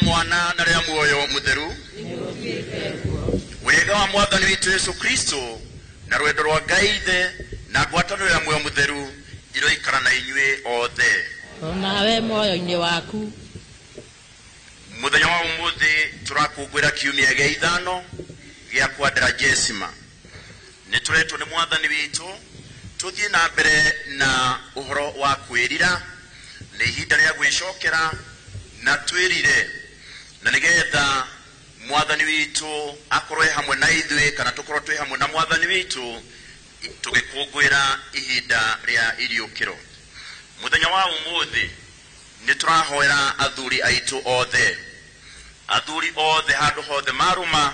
Mwana na rĩa muoyo mũtheru. Wega wa Mwathani witũ Yesu Kristo na rwendo rwa Ngai Ithe na ngwatanĩro ya muoyo mũtheru iroikara na inyuĩ othe. Onawe muoyo-inĩ waku. Mũthenya wa ũmũthĩ tũrakũngũĩra kiumia gĩa ithano gĩa Quadragesima. Nĩ tũretwo nĩ Mwathani witũ tũthiĩ na mbere na ũhoro wa kwĩrira. Nĩ ihinda rĩa gwĩcokera na twĩrire, na nĩgetha Mwathani witũ akorwo e hamwe na ithuĩ, kana tũkorwo twĩ hamwe na Mwathani witũ tũgĩkũngũĩra ihinda rĩa iriũkĩro. Mũthenya wa ũmũthĩ nĩ tũrahoera athuri aitũ othe, athuri othe handũ hothe marũma,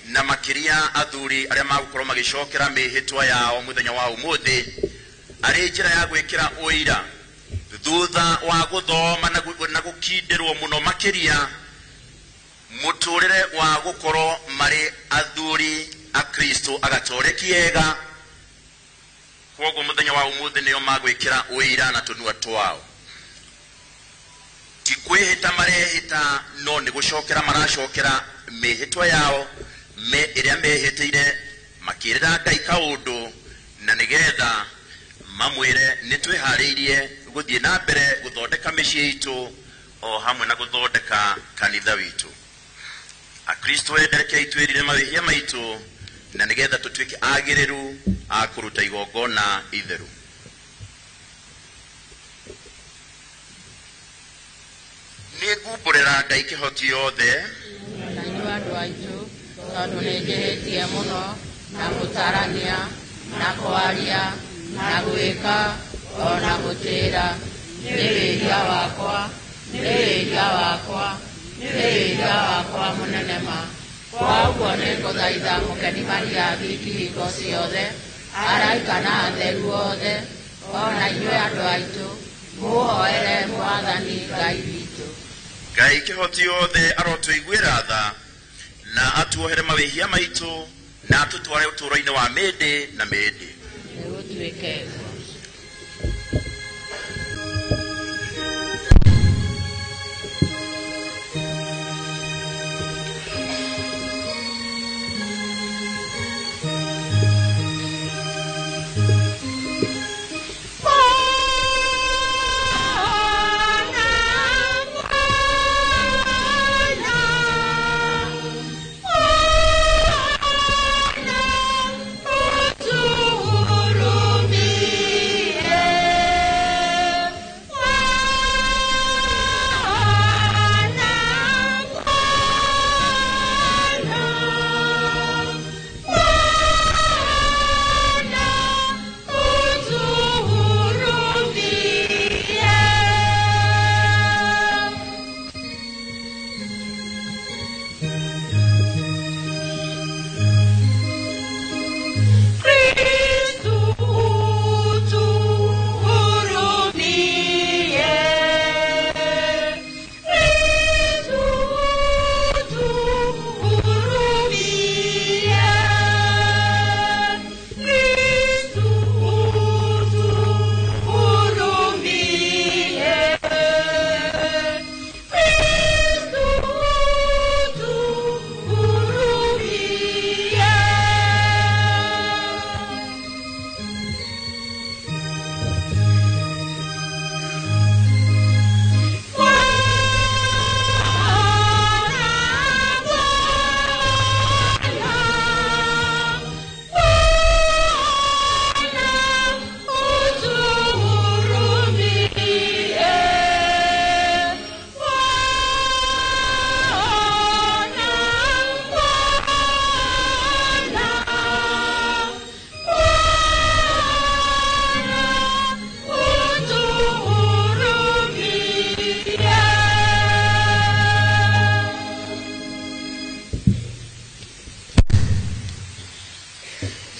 na makĩria athuri arĩa magũkorwo magĩcokera mĩhĩtwa yao mũthenya wa ũmũthĩ, arĩ njĩra ya gwĩkĩra ũira thutha wa gũthoma na gũkindĩrwo mũno makĩria mũtũrĩre wa gũkorwo marĩ athuri a Kristo agatoreki ega. Kwoguo mũthenya wa ũmũthĩ nĩo magwĩkĩra ũira na tũnua twao. Ti kwĩhĩta marehĩta, no nĩ gũcokera maracokera mĩhĩtwa yao ĩrĩa mehĩtĩire makĩrĩra Ngai kaũndũ, na nĩgetha mamwĩre nĩ twĩharĩirie gũthiĩ na mbere gũthondeka mĩciĩ itũ o hamwe na gũthondeka kanitha witũ. Akristo enderekei twĩrire mawĩhia maitũ na nĩgetha tũtuĩke agĩrĩru a kũruta igongona itheru. Nĩ ngumbũrĩra Ngai kĩhoti yothe na inyuĩ andũ aitũ, tondũ nĩ njĩhĩtie mũno na gũtarania na kwaria na gwĩka o na gũtĩĩra. Nĩ wĩhia wakwa, nĩ wĩhia wakwa, nĩ wĩhia wakwa mũnene ma. Kwa ũguo nĩ ngũthaitha mũkeni Maria bikira hingo ciothe, araika na atheru othe, o na inyuĩ andũ aitũ, mũhoere Mwathani Ngai witũ. Ngai kĩhoti yothe arotũiguĩra tha na atuohere mawĩhia maitũ na atũtware ũtũũro-inĩ wa mĩndĩ na mĩndĩ. Nĩgũtuĩke ũguo.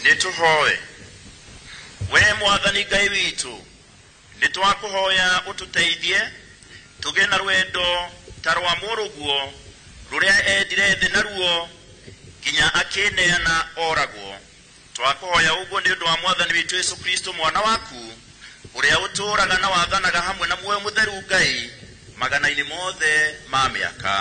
Nĩtũhoe. We Mwathani Ngai witũ, nĩtwakũhoya ũtũteithie tũgĩe na rwendo ta rwa mũrũguo rũrĩa endire thĩ naruo nginya akĩneana oragwo. Twakũhoya ũguo nĩ ũndũ wa Mwathani witũ Yesu Kristo mwana waku, ũrĩa ũtũũraga na wathanaga hamwe na muoyo mũtheru Ngai Magana-inĩ mothe ma mĩaka.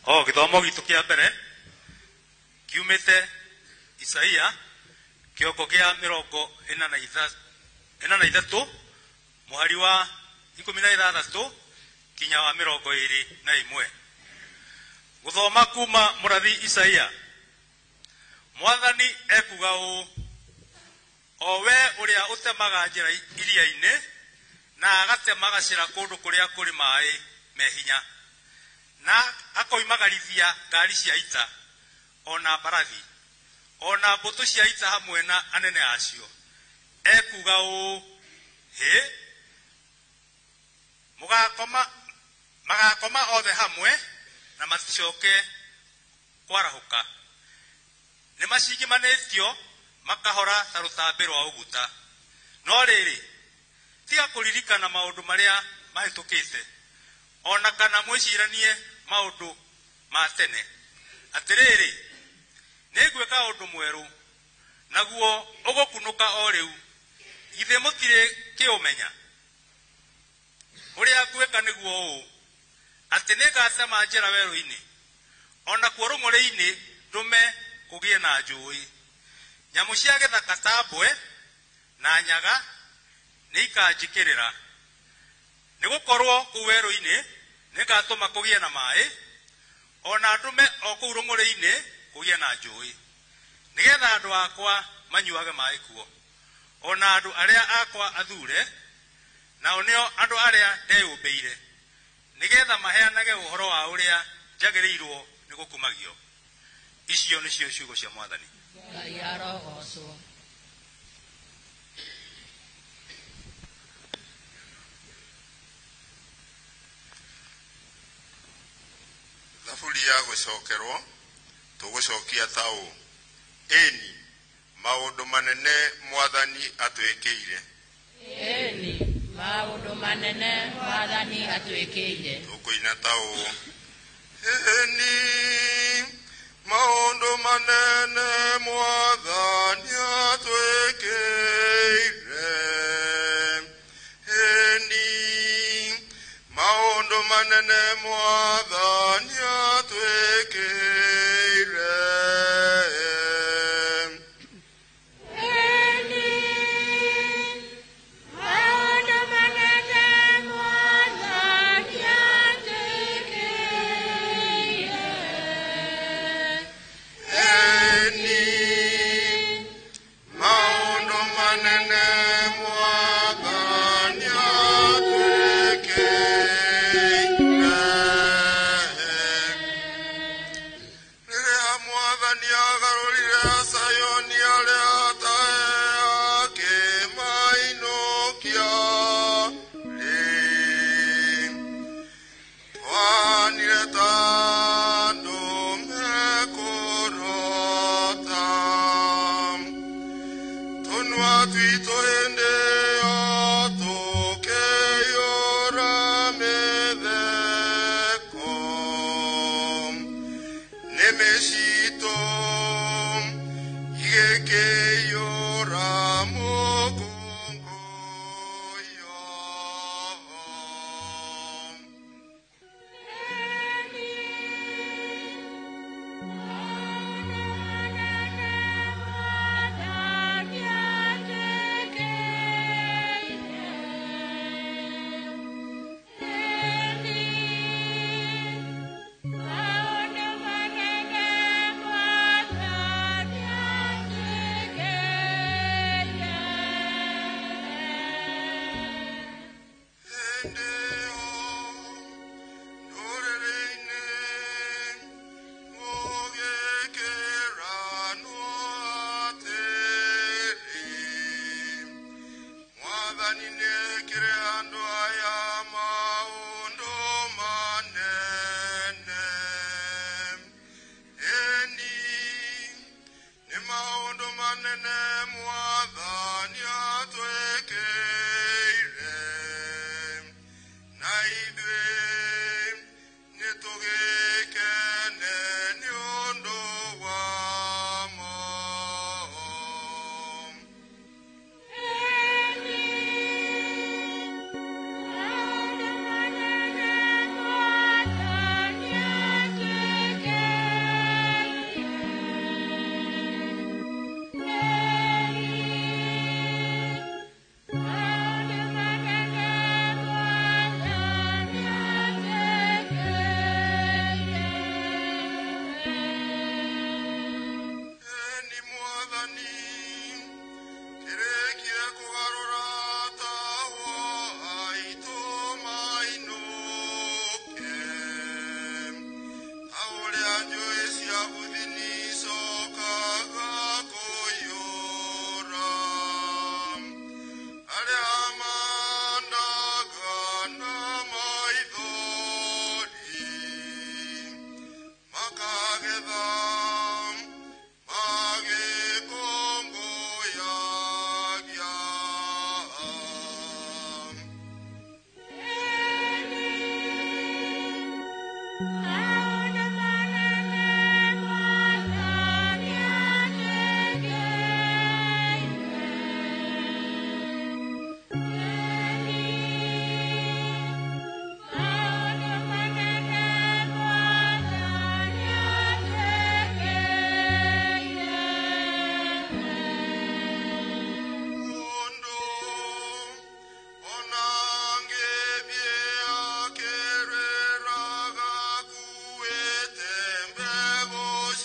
O gĩthomo gitũ kĩa mbere kiumĩte Isaia kĩongo kĩa 43 mũhari wa 16 kinya wa 21. Gũthoma kuma mũrathi Isaia. Mwathani ekuga ũũ: o we ũrĩa ũtemaga njĩra iria-inĩ na agatema gacĩra kũndũ kũrĩa kũrĩ maĩ me hinya, na akoimagarithia ngari cia ita ona mbarathi ona mbũtũ cia ita hamwe na anene acio, ekuga ũũ: hĩ, magakoma othe hamwe na maticoke kwarahũka, nĩ macingimanĩtio makahora ta rũtambĩ rwa ũguta. No rĩrĩ, tiga kũririkana maũndũ marĩa mahĩtũkĩte, ona kana mwĩciranie maũndũ ma tene. Atĩrĩrĩ, nĩngwĩka ũndũ mwerũ, naguo ũgũkunũka o rĩu, githĩ mũtirĩ kĩũmenya? Ũrĩa ngwĩka nĩguo ũũ, atĩ nĩngatema njĩra werũ-inĩ, ona kuo rũng'ũrĩ-inĩ ndũme kũgĩe na njũĩ. Nyamũ cia gĩthaka ta mbwe na nyaga nĩikanjĩkĩrĩra, nĩgũkorwo kũu werũ-inĩ nĩngatũma kũgĩe na maĩ, ona ndũme o kũu rũng'ũrĩ-inĩ kũgĩe na njũĩ, nĩgetha andũ akwa manyuage maĩ kuo, ona andũ arĩa akwa athure, nao nĩo andũ arĩa ndeyũmbĩire, nĩgetha maheanage ũhoro wa ũrĩa njagĩrĩirwo nĩ gũkumagio. Icio nĩcio ciugo cia Mwathani. Ngai arogocwo. Thaburi ya gũcokerwo tũgũcokia ta ũũ: ĩni, maũndũ manene Mwathani atwĩkĩire. Ĩni, maũndũ manene Mwathani atwĩkĩire. Tũkũina ta ũũ: ĩni, maũndũ manene Mwathani atwĩkĩire. Ĩni, maũndũ manene Mwathani atwĩkĩire. Ĩni, maũndũ manene Mwathani atwĩkĩire. Ĩni, maũndũ manene Mwathani atwĩkĩire. Rĩrĩa Mwathani agarũrire Zayuni arĩa atahe akĩmainũkia rĩ, twanire ta andũ mekũrota, tũnua twitũ hĩndĩ ĩyo tũkĩiyũra mĩtheko, nĩmĩ citũ igĩkĩiyũra mũkũngũiyo. Hĩndĩ ĩyo ndũrĩrĩ-inĩ gũgĩkĩranwo atĩrĩ, Mwathani nĩekire andũ aya maũndũ manene. Ĩni, nĩ maũndũ manene Mwathani atwĩkĩire, na ithuĩ nĩtũgĩkene nĩ ũndũ wamo. Ĩni, maũndũ manene Mwathani atwĩkĩire.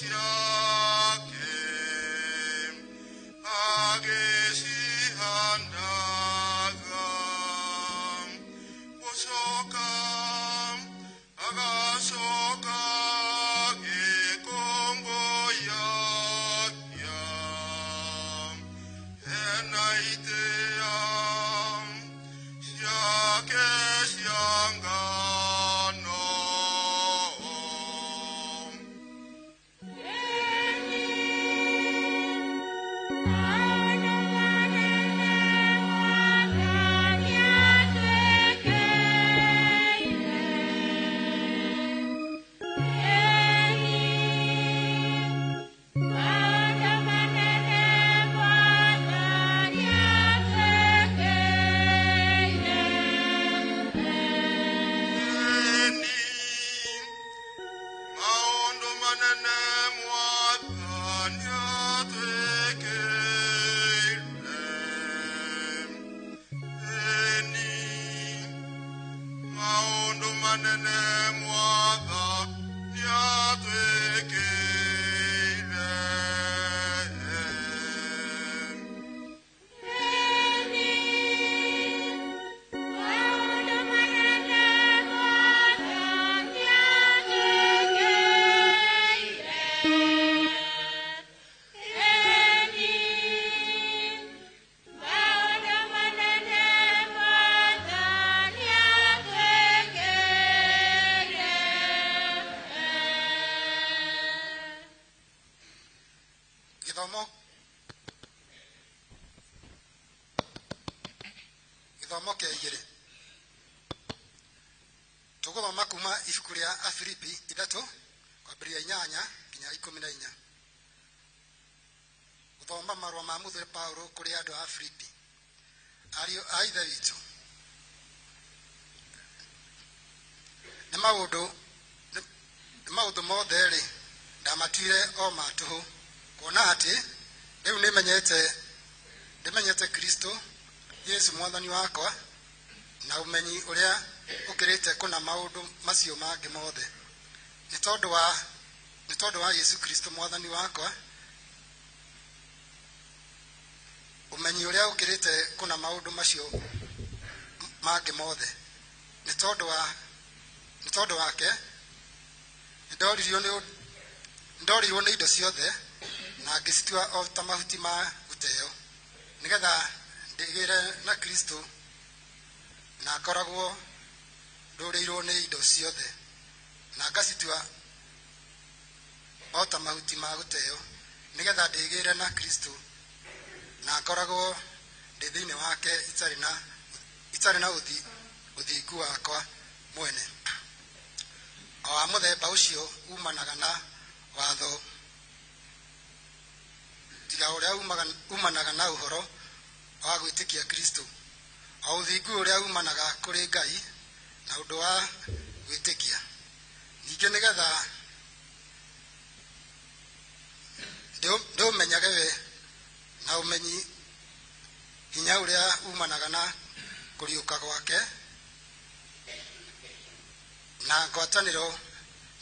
Ciake agĩcihandaga gũcoka agacoka gĩkũngũyagia hena itĩa ciake cia ngano. Eni maũndũ manene Mwathani atwĩkĩire. Eni maũndũ manene Mwathani atwĩkĩire. Gĩthomo gĩthomo kĩa igĩrĩ tũgũthoma kuma ibuku rĩa Afilipi 3 kwambĩrĩria 8 nginya 14. Gũthoma marũa ma mũthuure Paulo kũrĩ andũ a Afilipi. Ariũ a Ithe witũ, nĩ maũndũ nĩ maũndũ mothe-rĩ, ndamatuire o ma tũhũ, kuona atĩ rĩu nĩmenyete Kristo Yesu mwathani wakwa, na ũmenyi ũrĩa ũkĩrĩte kũna maũndũ macio mangĩ mothe. Nĩ tondũ wa Yesu Kristo mwathani wakwa, ũmenyi ũrĩa ũkĩrĩte kũna maũndũ macio mangĩ mothe. Nĩ tondũ wake nĩndorirwo nĩ indo ciothe na ngĩcitua o ta mahuti ma gũteo, nĩgetha ndĩgĩre na Kristo na ngoragwo ndũrĩirwo nĩ indo ciothe, na ngacitua o ta mahuti ma gũteo, nĩgetha ndĩgĩre na Kristo na ngoragwo ndĩ thĩinĩ wake itarĩ na ũthingu wakwa mwene, o wa mũthemba ũcio umanaga na watho, tiga ũrĩa umanaga na ũhoro wa gwĩtĩkia Kristo, o ũthingu ũrĩa umanaga kũrĩ Ngai na ũndũ wa gwĩtĩkia. Ningĩ nĩgetha ndĩũmenyage we na ũmenyi hinya ũrĩa umanaga na kũriũka gwake na ngwatanĩro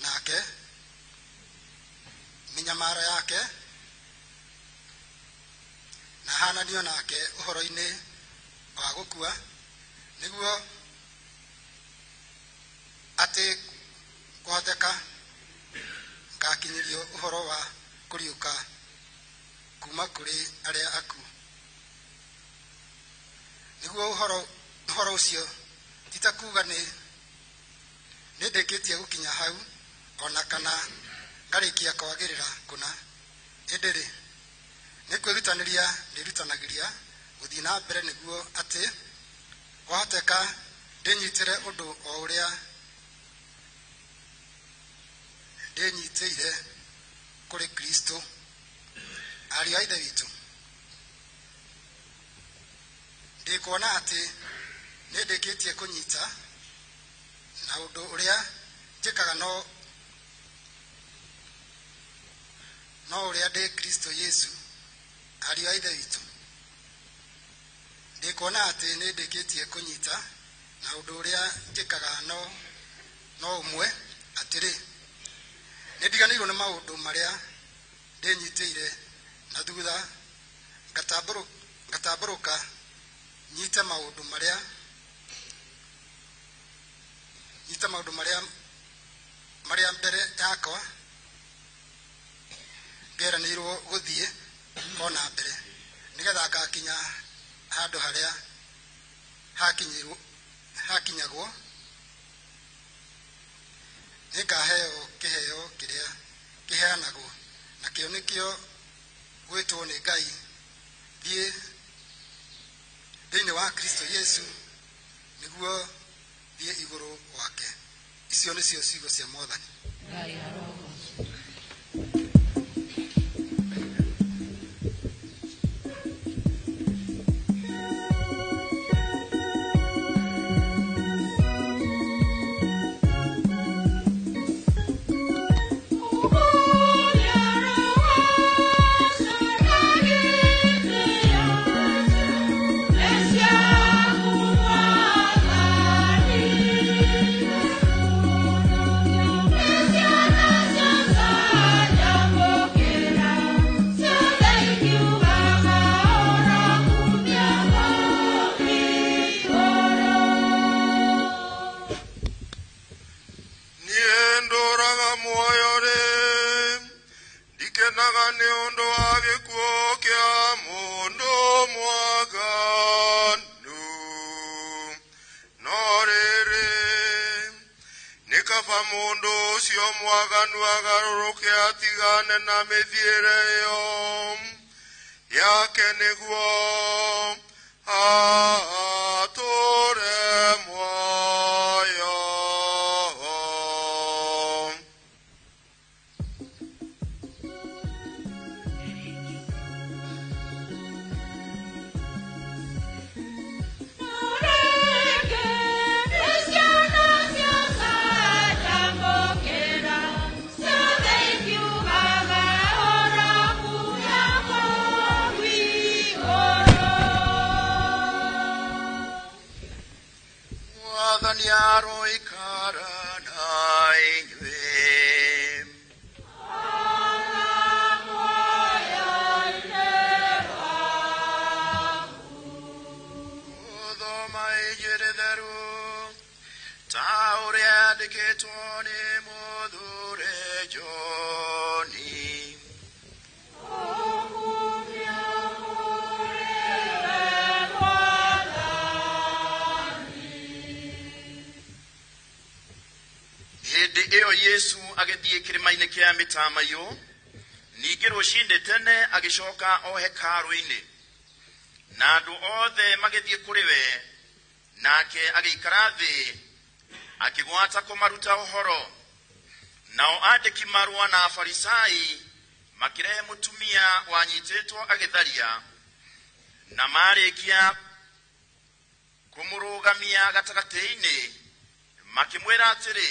nake, mĩnyamaro yake, na hananio nake ũhoro-inĩ wa gũkua, nĩguo atĩ kwahoteka ngakinyĩrio ũhoro wa kũriũka kuma kũrĩ arĩa akuũ. Nĩguo ũhoro ũcio ti ta kuuga nĩ ndĩkĩtie gũkinya hau, ona kana ngarĩkia kwagĩrĩra kũna, ĩndĩ-rĩ, nĩ kwĩrutanĩria ndĩrutanagĩria gũthiĩ na mbere, nĩguo atĩ kwahoteka ndĩnyitĩre ũndũ o ũrĩa ndĩnyitĩire kũrĩ Kristo. Ariũ a Ithe witũ, ndĩkuona atĩ nĩ ndĩkĩtie kũnyita, na ũndũ ũrĩa njĩkaga no ũrĩa ndĩ Kristo Yesu. Ariũ a Ithe witũ, ndĩkuona atĩ nĩ ndĩkĩtie kũnyita, na ũndũ ũrĩa njĩkaga no ũmwe, atĩrĩ, Nĩ ndiganĩirwo nĩ maũndũ marĩa ndĩnyitĩire na thutha, ngatambũrũka nyite maũndũ marĩa marĩa mbere yakwa, ngeranĩirwo gũthiĩ o na mbere nĩgetha ngakinya handũ harĩa hakinyagwo nĩngaheo kĩheo kĩrĩa kĩheanagwo nakĩo nĩkĩo gwĩtwo nĩ Ngai thiĩ thĩinĩ wa Kristo Yesu nĩguo thiĩ igũrũ wake. Icio nĩcio ciugo cia Mwathani. Ngai arogocwo. Mwaganu agarũrũke atigane na mĩthiĩre ĩyo yake nĩguo atũũre muoyo. Hĩndĩ ĩyo Yesu agĩthiĩ kĩrĩma-inĩ kĩa mĩtamaiyũ, ningĩ rũcinĩ tene agĩcoka o hekarũ-inĩ, na andũ othe magĩthiĩ kũrĩ we, nake agĩikara thĩ akĩgwata kũmaruta ũhoro. Nao andĩki marũa na Afarisai makĩrehe mũtumia wanyitĩtwo agĩtharia, na marĩkia kũmũrũgamia gatagatĩ-inĩ makĩmwĩra atĩrĩ,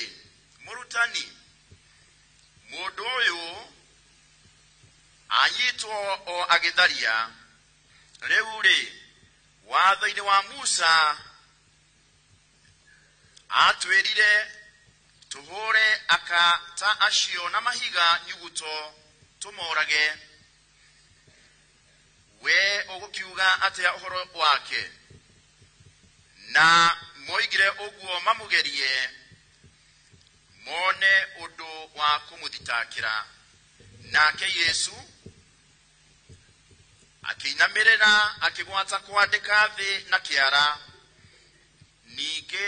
mũrutani, mũndũ ũyũ anyitwo o agĩtharia. Rĩu-rĩ, watho-inĩ wa Musa atwĩrire tũhũre aka ta acio na mahiga nyuguto tũmorage. We ũgũkiuga atĩa ũhoro wake? Na moigire ũguo mamũgerie mone ũndũ wa kũmũthitakĩra. Nake Yesu akĩinamĩrĩra akĩgwata kwandĩka thĩ na kĩara. Ningĩ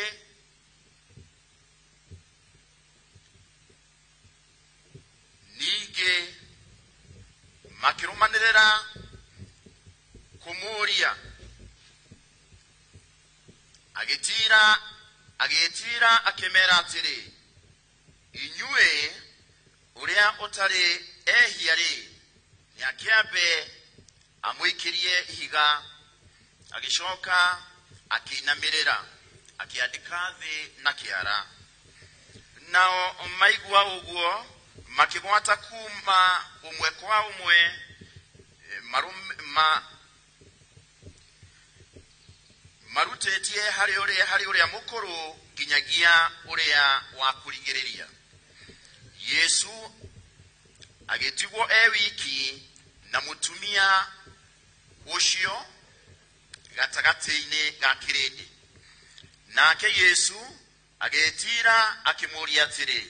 makĩrũmanĩrĩra kũmũũria, agĩtiira akĩmera atĩrĩ, inyuĩ ũrĩa ũtarĩ ehia-rĩ, nĩakĩambe amũikĩrie ihiga. Agĩcoka akĩinamĩrĩra akĩandĩka thĩ na kĩara. Nao maigua ũguo makĩgwata kuma ũmwe kwa ũmwe marutĩtie harĩ ũrĩa mũkũrũ nginyagia ũrĩa wa kũrigĩrĩria. Yesu Agĩtigwo e wiki na mũtumia ũcio gatagatĩ-inĩ ga kĩrĩndĩ. Nake Yesu agĩĩtiira akĩmũũria atĩrĩ,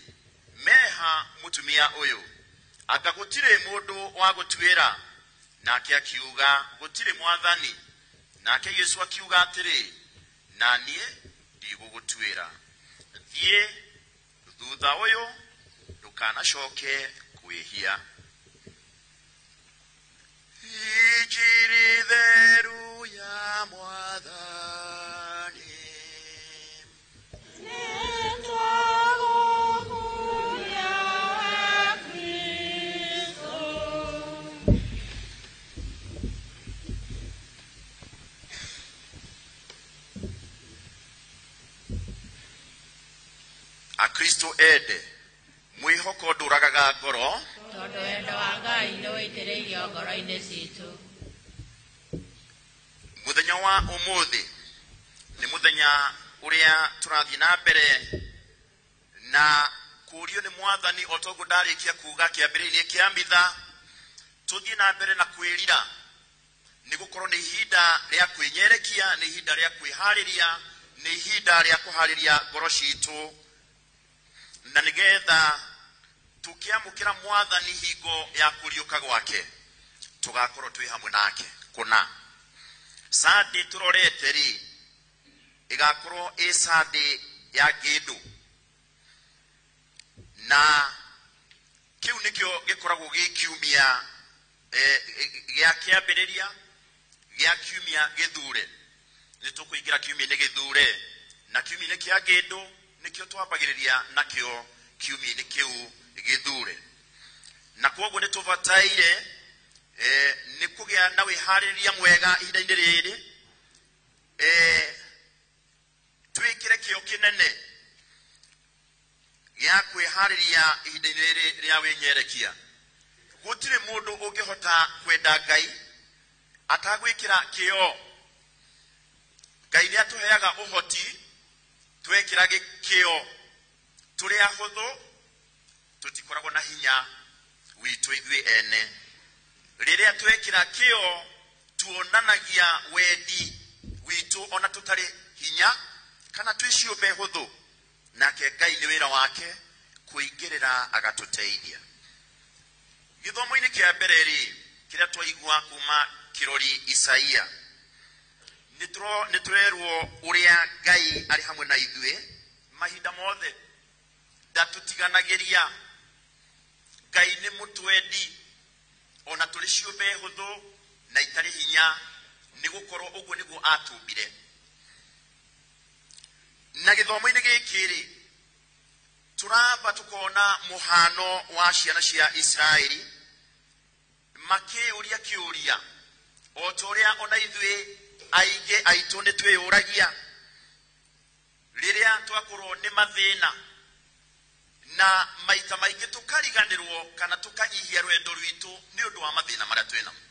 meha mũtumia ũyũ, anga gũtirĩ mũndũ wa gũtuĩra? Nake akiuga, gũtirĩ Mwathani. Nake Yesu akiuga atĩrĩ, na niĩ ndigũgũtuĩra, thiĩ thutha ũyũ ndũkanacoke kwĩhia. Injiri theru ya Mwathani. Akristo ende, mwĩhoko ndũragaga ngoro, tondũ wendo wa Ngai nĩ wĩitĩrĩirio ngoro-inĩ citũ. Mũthenya wa ũmũthĩ nĩ mũthenya ũrĩa tũrathiĩ na mbere na kũũrio nĩ Mwathani, o toguo ndarĩkia kuga kĩambĩrĩria kĩa mitha, tũthiĩ na mbere na kwĩrira, nĩ gũkorwo nĩ ihinda rĩa kwĩnyerekia, nĩ ihinda rĩa kwĩharĩria, nĩ ihinda rĩa kũharĩria ngoro citũ, na nĩgetha tũkĩamũkĩra Mwathani hingo ya kũriũka gwake tũgakorwo twĩ hamwe nake kũna. Sandĩ tũrorete rĩ, ĩgakorwo ĩ sandĩ ya ngĩndũ, na kĩu nĩkĩo gĩkoragwo gĩ kiumia gĩa kĩambĩrĩria gĩa kiumia gĩthure. Nĩ tũkũingĩra kiumia-inĩ gĩthure, na kiumia-inĩ kĩa ngĩndũ nĩkĩo twambagĩrĩria nakĩo kiumia-inĩ kĩu gĩthure. Na kwoguo nĩ tũbataire nĩ kũgĩa na wĩharĩrĩria mwega ihinda-inĩ rĩrĩ, twĩkĩre kĩo kĩnene gĩa kwĩharĩria ihinda-inĩ rĩrĩ rĩa wĩnyerekia. Gũtirĩ mũndũ ũngĩhota kwenda Ngai atagwĩkĩra kĩo. Ngai nĩ atũheaga ũhoti twekĩra kĩo. Tũrĩ ahũthũ, tũtikoragwo na hinya witũ ithuĩ ene. Rĩrĩa twekĩra kĩo, tuonanagia wendi witũ ona tũtarĩ hinya kana twĩ ciũmbe hũthũ, nake Ngai nĩ wĩra wake kũingĩrĩra agatũteithia. Gĩthomo-inĩ kĩa mbere rĩ, kĩrĩa twaigua kuma kĩrori Isaia, nĩ tũrerwo ũrĩa Ngai arĩ hamwe na ithuĩ mahinda mothe, ndatũtiganagĩria. Ngai nĩ mũtwendi ona tũrĩ ciũmbe hũthũ na itarĩ hinya, nĩ gũkorwo ũguo nĩguo atũmbire. Na gĩthomo-inĩ gĩkĩ rĩ, tũramba tũkona mũhano wa ciana cia Isiraeli makĩũria kĩũria o ta ũrĩa ona ithuĩ aingĩ aitũ nĩ twĩyũragia rĩrĩa twakorwo nĩ mathĩna, na maita maingĩ tũkariganĩrwo kana tũkanyihia rwendo rwitũ nĩ ũndũ wa mathĩna marĩa twĩnamo,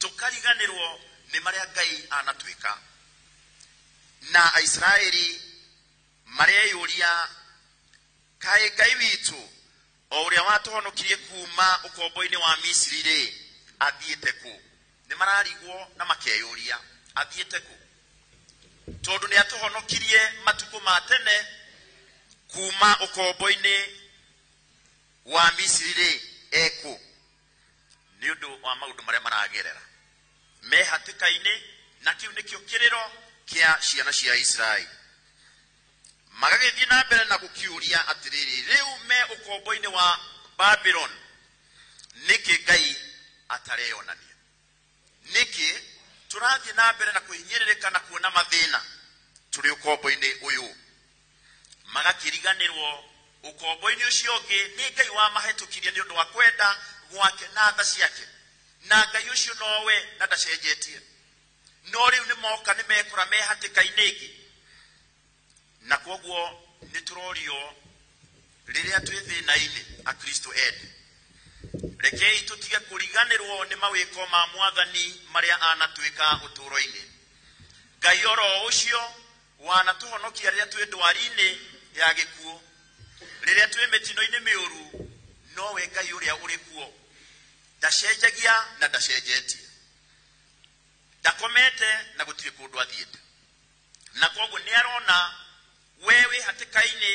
tũkariganĩrwo nĩ marĩa Ngai anatwĩka. Na Aisiraeli mareyũria, kaĩ Ngai witũ o ũrĩa watũhonokirie kuma ũkombo-inĩ wa Misiri rĩ, athiĩte kũ? Nĩ mararigwo na makeyũria athiĩte kũ, tondũ nĩ atũhonokirie matukũ ma tene kuma ũkombo-inĩ wa Misiri rĩ, ekũ? Nĩ ũndũ wa maũndũ marĩa maragerera me hatĩka-inĩ, na kĩu nĩkĩo kĩrĩro kĩa ciana cia Isiraeli. Magagĩthiĩ na mbere na gũkĩũria atĩrĩrĩ, rĩu me ũkombo-inĩ wa Babylon, nĩkĩ Ngai atareyonania? Nĩkĩ tũrathiĩ na mbere na kũhinyĩrĩrĩka na kuona mathĩna tũrĩ ũkombo-inĩ ũyũ? Magakĩriganĩrwo ũkombo-inĩ ũcio ũngĩ nĩ Ngai wamahĩtũkirie nĩ ũndũ wa kwenda gwake na tha ciake, na Ngai ũcio nowe na ndacenjetie. No rĩu nĩ moka nĩ mekora me hatĩka-inĩ ĩngĩ. Na kwoguo nĩ tũrorio rĩrĩa twĩ thĩna-inĩ, Akristo ende, rekei tũtige kũriganĩrwo nĩ mawĩko ma Mwathani marĩa anatwĩka ũtũũro-inĩ. Ngai oro ũcio wanatũhonokia rĩrĩa twĩ ndwari-inĩ ya gĩkuũ, rĩrĩa twĩ mĩtino-inĩ mĩũru, Nowe Ngai ũrĩa ũrĩ kuo, ndacenjagia na ndacenjetie, ndakomete na gũtirĩ kũndũ athiĩte. Na koguo nĩ arona we wĩ hatĩka-inĩ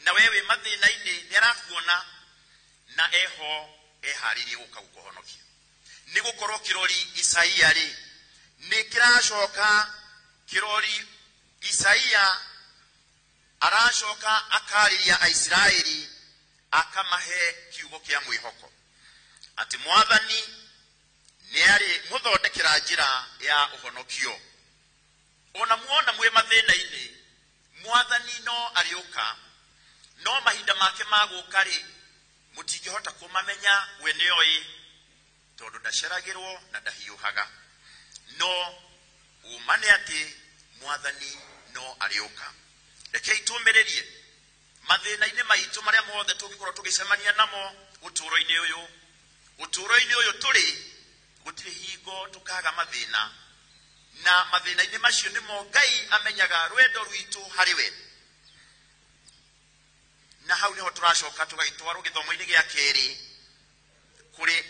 na we wĩ mathĩna-inĩ, nĩ arakuona na eho eharĩirie gũka gũkũhonokia. Nĩ gũkorwo kĩrori Isaia rĩ nĩ kĩracoka, kĩrori Isaia aracoka akarĩria Aisiraeli akamahe kiugo kĩa mwĩhoko atĩ Mwathani nĩ arĩ mũthondekera njĩra ya ũhonokio. Ona muona mwĩ mathĩna-inĩ, Mwathani no arĩũka, no mahinda make ma gũka rĩ mũtingĩhota kũmamenya, we nĩoĩ, tondũ ndaceragĩrwo na ndahiũhaga. No ũma nĩ atĩ Mwathani no arĩũka. Rekei tũmĩrĩrie mathĩna-inĩ maitũ marĩa mothe tũngĩkorwo tũgĩcemania namo ũtũũro-inĩ ũyũ. Ũtũũro-inĩ ũyũ tũrĩ gũtirĩ hingo tũkaga mathĩna, na mathĩna-inĩ macio nĩmo Ngai amenyaga rwendo rwitũ harĩ we. Na hau nĩho tũracoka tũgagĩtwarwo gĩthomo-inĩ gĩa kerĩ kũrĩ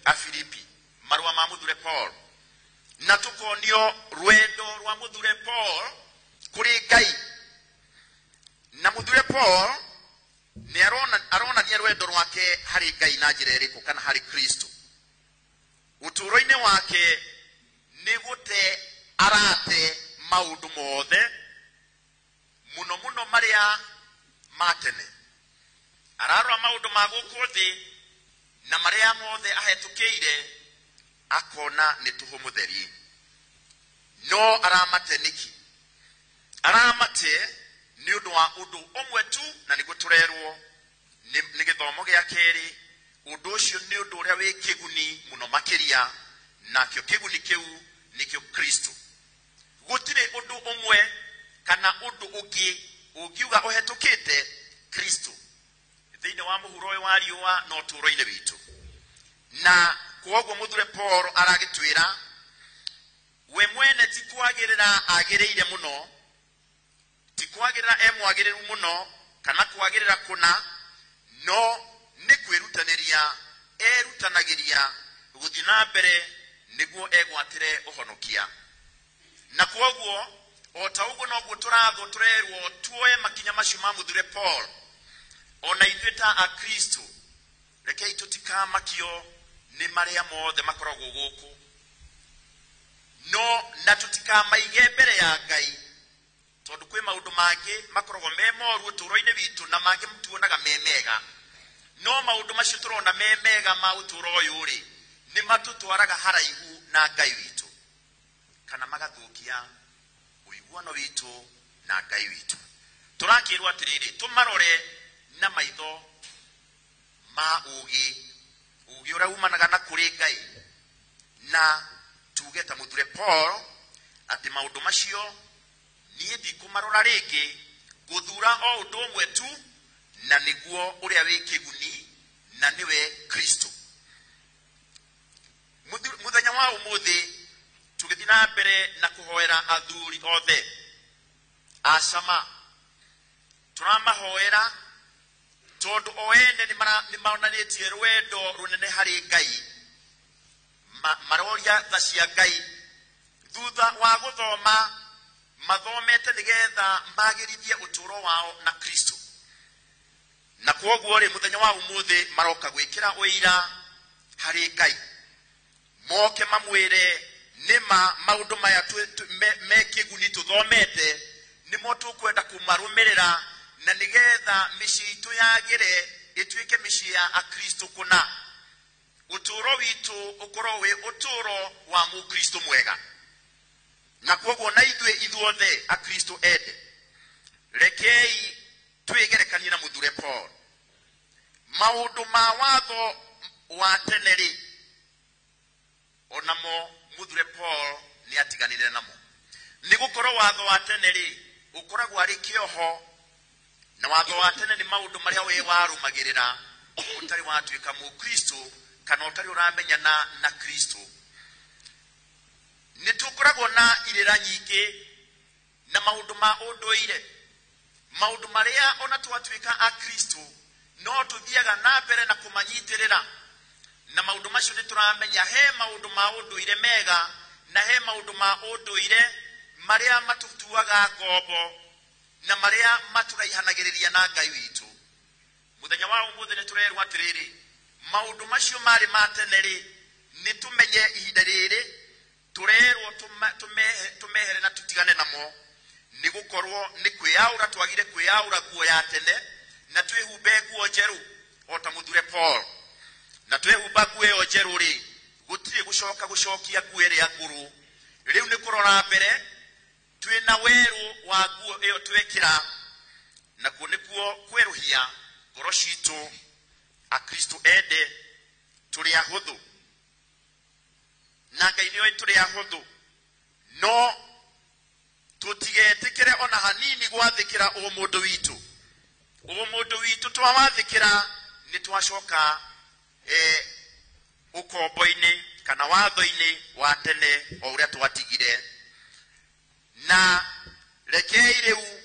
Afilipi, marũa ma mũthure Paul, na tũkonio rwendo rwa mũthure Paul kũrĩ Ngai. Na mũthure Paul nĩ aronania rwendo rwake harĩ Ngai na njĩra ĩrĩkũ, kana harĩ Kristo. Ũtũũro-inĩ wake nĩ gũte arate maũndũ mothe, mũno mũno marĩa ma tene. Ararora maũndũ ma gũkũ thĩ na marĩa mothe ahetũkĩire, akona nĩ tũhũ mũtheri. No aramate nĩkĩ? Aramate nĩ ũndũ wa ũndũ ũmwe tu, na nĩguo tũrerwo nĩ gĩthomo gĩa kerĩ. Ũndũ ũcio nĩ ũndũ ũrĩa wĩ kĩguni mũno makĩria, nakĩo kĩguni kĩu nĩkĩo Kristo. Gũtirĩ ũndũ ũmwe kana ũndũ ũngĩ ũngiuga ũhetũkĩte Kristo thĩinĩ wa mũhuro ũyũ wa riũa na ũtũũro-inĩ witũ. Na kwoguo mũthure Paul aragĩtwĩra we mwene ti kwagĩrĩra agĩrĩire mũno, ti kwagĩrĩra e mwagĩrĩru mũno kana kwagĩrĩra kũna, no nĩ kwĩrutanĩria erutanagĩria gũthiĩ na mbere nĩguo egwatĩre ũhonokia. Na kwoguo o ta ũguo noguo tũrathwo tũrerwo tuoe makinya macio ma mũthure Paul. Ona ithuĩ ta Akristo rekei tũtikamakio nĩ marĩa mothe makoragwo gũkũ, no na tũtikamaige mbere ya Ngai, tondũ kwĩ maũndũ mangĩ makoragwo me moru ũtũũro-inĩ witũ na mangĩ tuonaga me mega. No maũndũ macio tũrona me mega ma ũtũũro ũyũ rĩ, nĩ matũtwaraga haraihu na Ngai witũ, kana magathũkia ũiguano witũ na Ngai witũ. Tũrakĩrwo atĩrĩrĩ, tũmarore na maitho ma ũũgĩ, ũũgĩ ũrĩa umanaga na kũrĩ Ngai, na tuge ta mũthure Paul atĩ maũndũ macio niĩ ndikũmarora rĩngĩ, ngũthura o ũndũ ũmwe tu, na nĩguo ũrĩa wĩ kĩguni, na nĩwe Kristo. Mũthenya wa ũmũthĩ tũgĩthiĩ na mbere na kũhoera athuri othe a cama. Tũramahoera tondũ o ene nĩ monanĩtie rwendo rũnene harĩ Ngai, maroria tha cia Ngai thutha wa gũthoma mathomete nĩgetha magĩrithie ũtũũro wao na Kristo. Na kwoguo rĩ, mũthenya wa ũmũthĩ maroka gwĩkĩra ũira harĩ Ngai, moke mamwĩre nĩma maũndũ maya me kĩguni tũthomete nĩmo tũkwenda kũmarũmĩrĩra, na nĩgetha mĩciĩ itũ yagĩre ĩtuĩke mĩciĩ ya Akristo kũna, ũtũũro witũ ũkorwo wĩ ũtũũro wa mũkristo mwega. Na kwoguo na ithuĩ ithuothe Akristo ende, rekei twĩgerekanie na mũthure Paul. Maũndũ ma watho wa tene rĩ, onamo mũthure Paul nĩ atiganire namo, nĩ gũkorwo watho wa tene rĩ ũkoragwo arĩ kĩoho, na watho wa tene nĩ maũndũ marĩa we warũmagĩrĩra ũtarĩ watuĩka mũkristo kana ũtarĩ ũramenyana na Kristo. Nĩ tũkoragwo na irĩra nyingĩ na maũndũ ma ũndũire, maũndũ marĩa ona twatuĩka Akristo No tuthiaga na mbere na kũmanyiitĩrĩra na maũndũ macio nĩ tũramenya he maũndũ ma ũndũire mega na he maũndũ ma ũndũire marĩa matũtuaga ngombo na marĩa matũraihanagĩrĩria na Ngai witũ. Mũthenya wa ũmũthĩ nĩ tũrerwo atĩrĩrĩ, maũndũ macio marĩ ma tene rĩ, nĩ tũmenye ihinda rĩrĩ tũrerwo tũmehere na tũtigane namo, nĩ gũkorwo nĩ kwĩyaũra twagire kwĩyaũra nguo ya tene na twĩhumbe nguo njerũ o ta mũthure Paul. Na twehumba nguo ĩyo njerũ rĩ, gũtirĩ gũcoka gũcokia nguo ĩrĩa ngũrũ. Rĩu nĩ kũrora mbere twĩna werũ wa nguo ĩyo twekĩra, nakuo nĩkuo kwerũhia ngoro citũ. Akristo ende, tũrĩ ahũthũ na Ngai nĩoĩ tũrĩ ahũthũ, no tũtigetĩkĩre ona hanini gwathĩkĩra ũmũndũ witũ. Ũmũndũ witũ twawathĩkĩra nĩ twacoka ũkombo-inĩ kana watho-inĩ wa tene o ũrĩa twatigire. Na rekei rĩu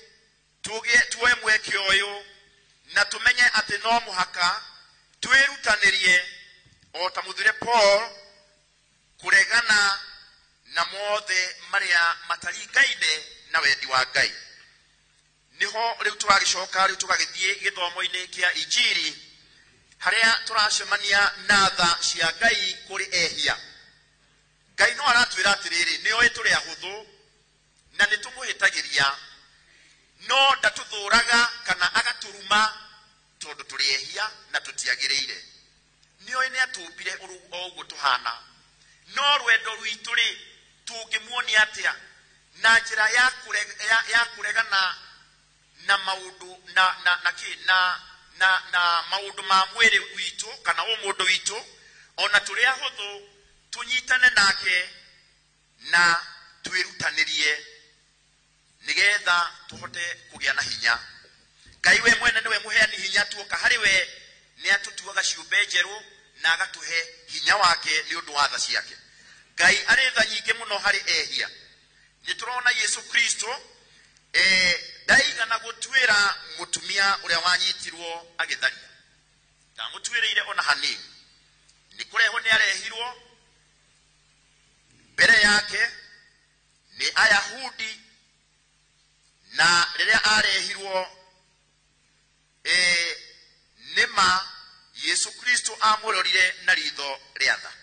tuoe mweke ũyũ na tũmenye atĩ no mũhaka twĩrutanĩrie o ta mũthure Paul kũregana na mothe marĩa mataringaine na wendi wa Ngai. Niho rĩu tũragĩcoka rĩu tũgagĩthiĩ gĩthomo-inĩ kĩa Injiri harĩa tũracemania na tha cia Ngai kũrĩ ehia. Ngai no aratwĩra atĩrĩrĩ, nĩoĩ tũrĩ ahũthũ na nĩ tũmũhĩtagĩria, no ndatũthũraga kana agatũruma tondũ tũrĩ ehia na tũtiagĩrĩire. Nĩoĩ nĩ atũmbire o ũguo tũhana, no rwendo rwitũ rĩ tũngĩmuonia atĩa? Na njĩra ya kũregana na maũndũ na maũndũ ma mwĩrĩ witũ kana ũmũndũ witũ, ona tũrĩ ahũthũ tũnyitane nake na twĩrutanĩrie nĩgetha tũhote kũgĩa na hinya. Ngai we mwene nĩwe mũheani hinya, tuoka harĩ we nĩ atũtuaga ciũmbe njerũ na agatũhe hinya wake nĩ ũndũ wa tha ciake. Ngai arĩ tha nyingĩ mũno harĩ ehia. Nĩ tũrona Yesu Kristo ndaigana gũtuĩra mũtumia ũrĩa wanyitirwo agĩtharia, ndamũtuĩrĩire ona hanini. Nĩ kũrehwo nĩ arehirwo mbere yake nĩ Ayahudi, na rĩrĩa arehirwo nĩma Yesu Kristo amũrorire na ritho rĩa tha.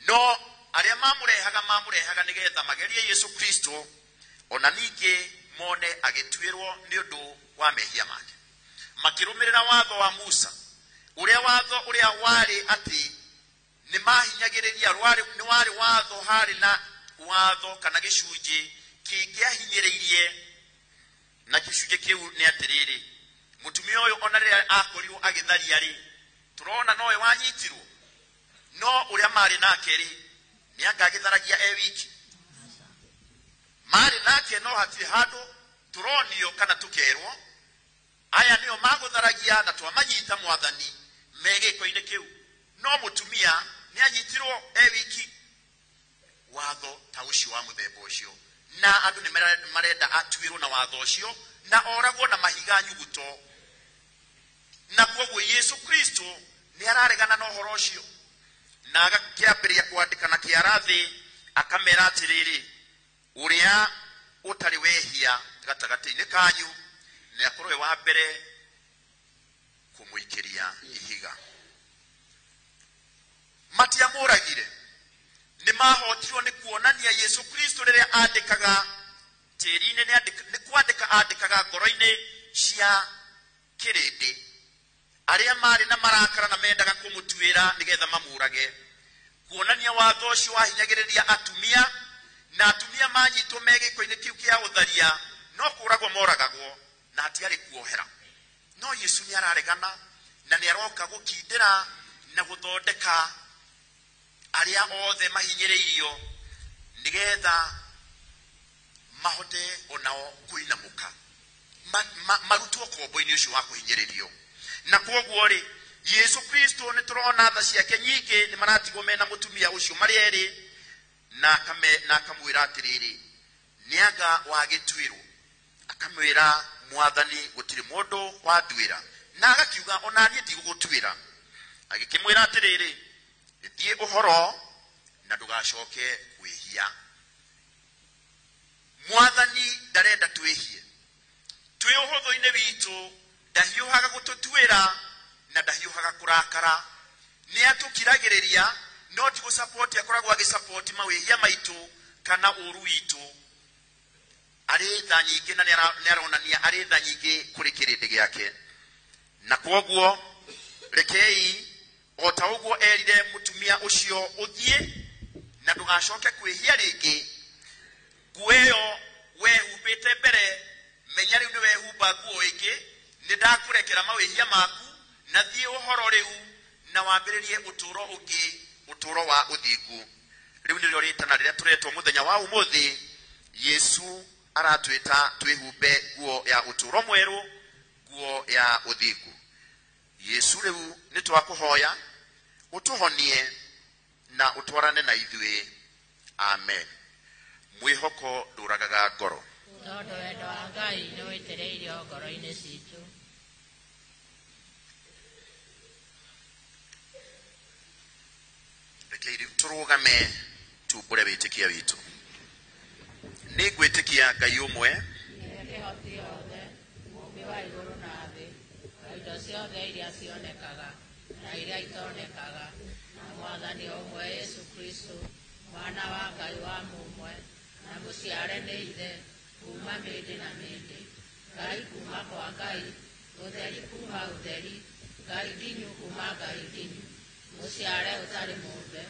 No arĩa mamũrehaga nĩgetha magerie Yesu Kristo ona ningĩ mone agĩtuĩrwo nĩ ũndũ wa mehia make. Makĩrũmĩrĩra watho wa Musa, ũrĩa watho ũrĩa warĩ atĩ nĩ mahinyagĩrĩria, nĩ warĩ watho, harĩ na watho kana gĩcunjĩ kĩngĩahinyĩrĩirie, na gĩcunjĩ kĩu nĩ atĩrĩrĩ, mũtumia ũyũ ona rĩrĩa akorirwo agĩtharia rĩ, tũrona nowe wanyitirwo, no ũrĩa marĩ nake rĩ nĩ anga agĩtharagia e wiki. Marĩ nake no hatirĩ handũ tũronio kana tũkerwo aya nĩo magũtharagia na twamanyita mwathani me gĩko-inĩ kĩu, no mũtumia nĩ anyitirwo e wiki. Watho ta ũcio wa mũthemba ũcio, na andũ nĩ marenda atuĩrwo na watho ũcio na oragwo na mahiga nyuguto. Na kwoguo Yesu Kristo nĩ araregana na ũhoro ũcio na agakĩambĩrĩria kwandĩka na kĩara thĩ akamera atĩrĩrĩ, ũrĩa ũtarĩ wehia gatagatĩ-inĩ kanyu nĩ akorwo e wa mbere kũmũikĩria ihiga. Matiamũragire, nĩ mahotirwo nĩ kuonania Yesu Kristo rĩrĩa andĩkaga tĩri-inĩ, nĩ kwandĩka andĩkaga ngoro-inĩ cia kĩrĩndĩ arĩa marĩ na marakara na mendaga kũmũtuĩra nĩgetha mamũrage, kuonania watho ũcio wahinyagĩrĩria atumia, na atumia manyitwo me gĩko-inĩ kĩu kĩa ũtharia no kũragwo moragagwo na hatiarĩ kuohera. No Yesu nĩ araregana na nĩ aroka gũkindĩra na gũthondeka arĩa othe mahinyĩrĩirio nĩgetha mahote onao kũinamũka, marutwo kombo-inĩ ũcio wa kũhinyĩrĩrio. Na kwoguo rĩ, Yesu Kristo nĩ tũrona tha ciake nyingĩ, nĩ maratigwo mena mũtumia ũcio marĩ erĩ, na akamwĩra atĩrĩrĩ, nĩ anga wagĩtuĩrwo? Akamwĩra, mwathani, gũtirĩ mũndũ wanduĩra, Na agakiuga ona niĩ ndigũgũtuĩra. Agĩkĩmwĩra atĩrĩrĩ, thiĩ ũhoro na ndũgacoke kwĩhia. Mwathani ndarenda twĩhie. Twĩ ũhũthũ-inĩ witũ ndahiũhaga gũtũtuĩra na ndahiũhaga kũrakara. Nĩ atũkiragĩrĩria no ti gũcapoti akoragwo agĩcapoti mawĩhia maitũ kana ũru witũ. Arĩ tha nyingĩ na nĩ aronania arĩ tha nyingĩ kũrĩ kĩrĩndĩ gĩake. Na kwoguo rekei o ta ũguo erire mũtumia ũcio ũthiĩ na ndũgacoke kwĩhia rĩngĩ. Nguo ĩyo wehumbĩte mbere, menya rĩu nĩ wehumba nguo ĩngĩ, nĩ ndakũrekera mawĩhia maku, na thiĩ ũhoro rĩu na wambĩrĩrie ũtũũro ũngĩ, ũtũũro wa ũthingu. Rĩu nĩrĩo rĩtana rĩrĩa tũretwo mũthenya wa ũmũthĩ. Yesu aratwĩta twĩhumbe nguo ya ũtũũro mwerũ, nguo ya ũthingu. Yesu rĩu nĩ twakũhoya ũtũhonie na ũtwarane na ithuĩ. Amen. Mwĩhoko ndũragaga ngoro. Tondũ wendo wa Ngai nĩ wĩitĩrĩirio ngoro-inĩ citũ. Rekei rĩu tũrũgame tumbũre wĩtĩkia witũ. Nĩ ngwĩtĩkia Ngai ũmwe, Nĩwe kĩhoti yothe, mũũmbi wa igũrũ na thĩ, wa indo ciothe iria cionekaga na iria itonekaga, na Mwathani ũmwe Yesu Kristo, Mwana wa Ngai wa mũmwe, na mũciare nĩ Ithe kuma mĩndĩ na mĩndĩ, Ngai kuma kwa Ngai, ũtheri kuma ũtheri, Ngai nginyu kuma Ngai nginyu, mũciare ũtarĩ mũmbe,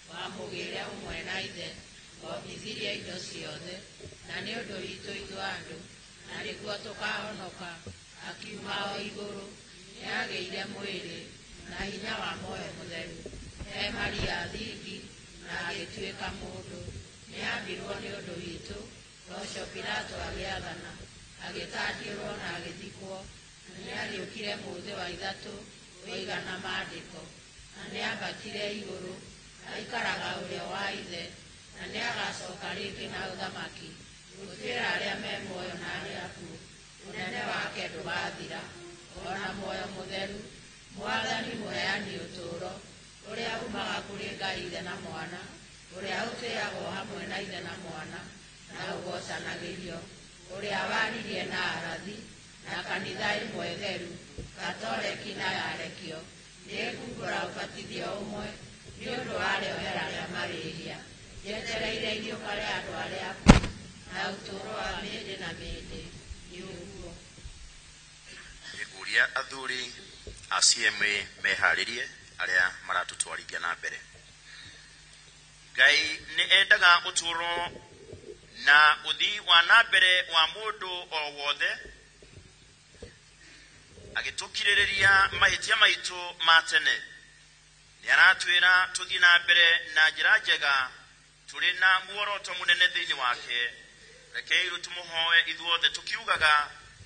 wa mũgĩre ũmwe na Ithe, wombithirie indo ciothe, na nĩ ũndũ witũ ithuĩ andũ, na nĩguo tũkahonoka, akiuma o igũrũ, nĩagĩire mwĩrĩ na hinya wa muoyo mũtheru, he Maria thingi, na agĩtuĩka mũndũ. Nĩambirwo nĩ ũndũ witũ, Poncio Pilato agĩathana, agĩtandiũrwo na agĩthikwo, na nĩariũkire mũthĩ wa ithatũ ũigana maandĩko, na nĩambatire igũrũ, aikaraga ũrĩo wa Ithe, na nĩagacoka rĩngĩ na ũthamaki, gũtuĩra arĩa me muoyo na arĩa akuũ. Ũnene wake ndũgathira, ona muoyo mũtheru, Mwathani mũheani ũtũũro, ũrĩa umaga kũrĩ Ngai Ithe na Mwana, ũrĩa ũtĩagwo hamwe na Ithe na Mwana, na ũgocanagĩrio, ũrĩa waririe na arathi, na kanitha ĩmwe theru, Katoleki na yarekio, nĩngumbũra ũbatithio ũmwe, nĩ ũndũ wa rĩohera rĩa marĩhia, njetereire iriũka rĩa andũ arĩa akuũ, na ũtũũro wa mĩndĩ na mĩndĩ. Nĩ ũguo. Nĩngũria athuri a CMA meharĩrie arĩa maratũtwarithia na mbere. Ngai nĩ endaga ũtũũro na ũthii wa na mbere wa mũndũ o wothe, agĩtũkirĩrĩria mahĩtia maitũ ma tene. Nĩ aratwĩra tũthiĩ na mbere na njĩra njega tũrĩ na muoroto mũnene thĩinĩ wake. Rekei rĩu tũmũhoe ithuothe tũkiugaga,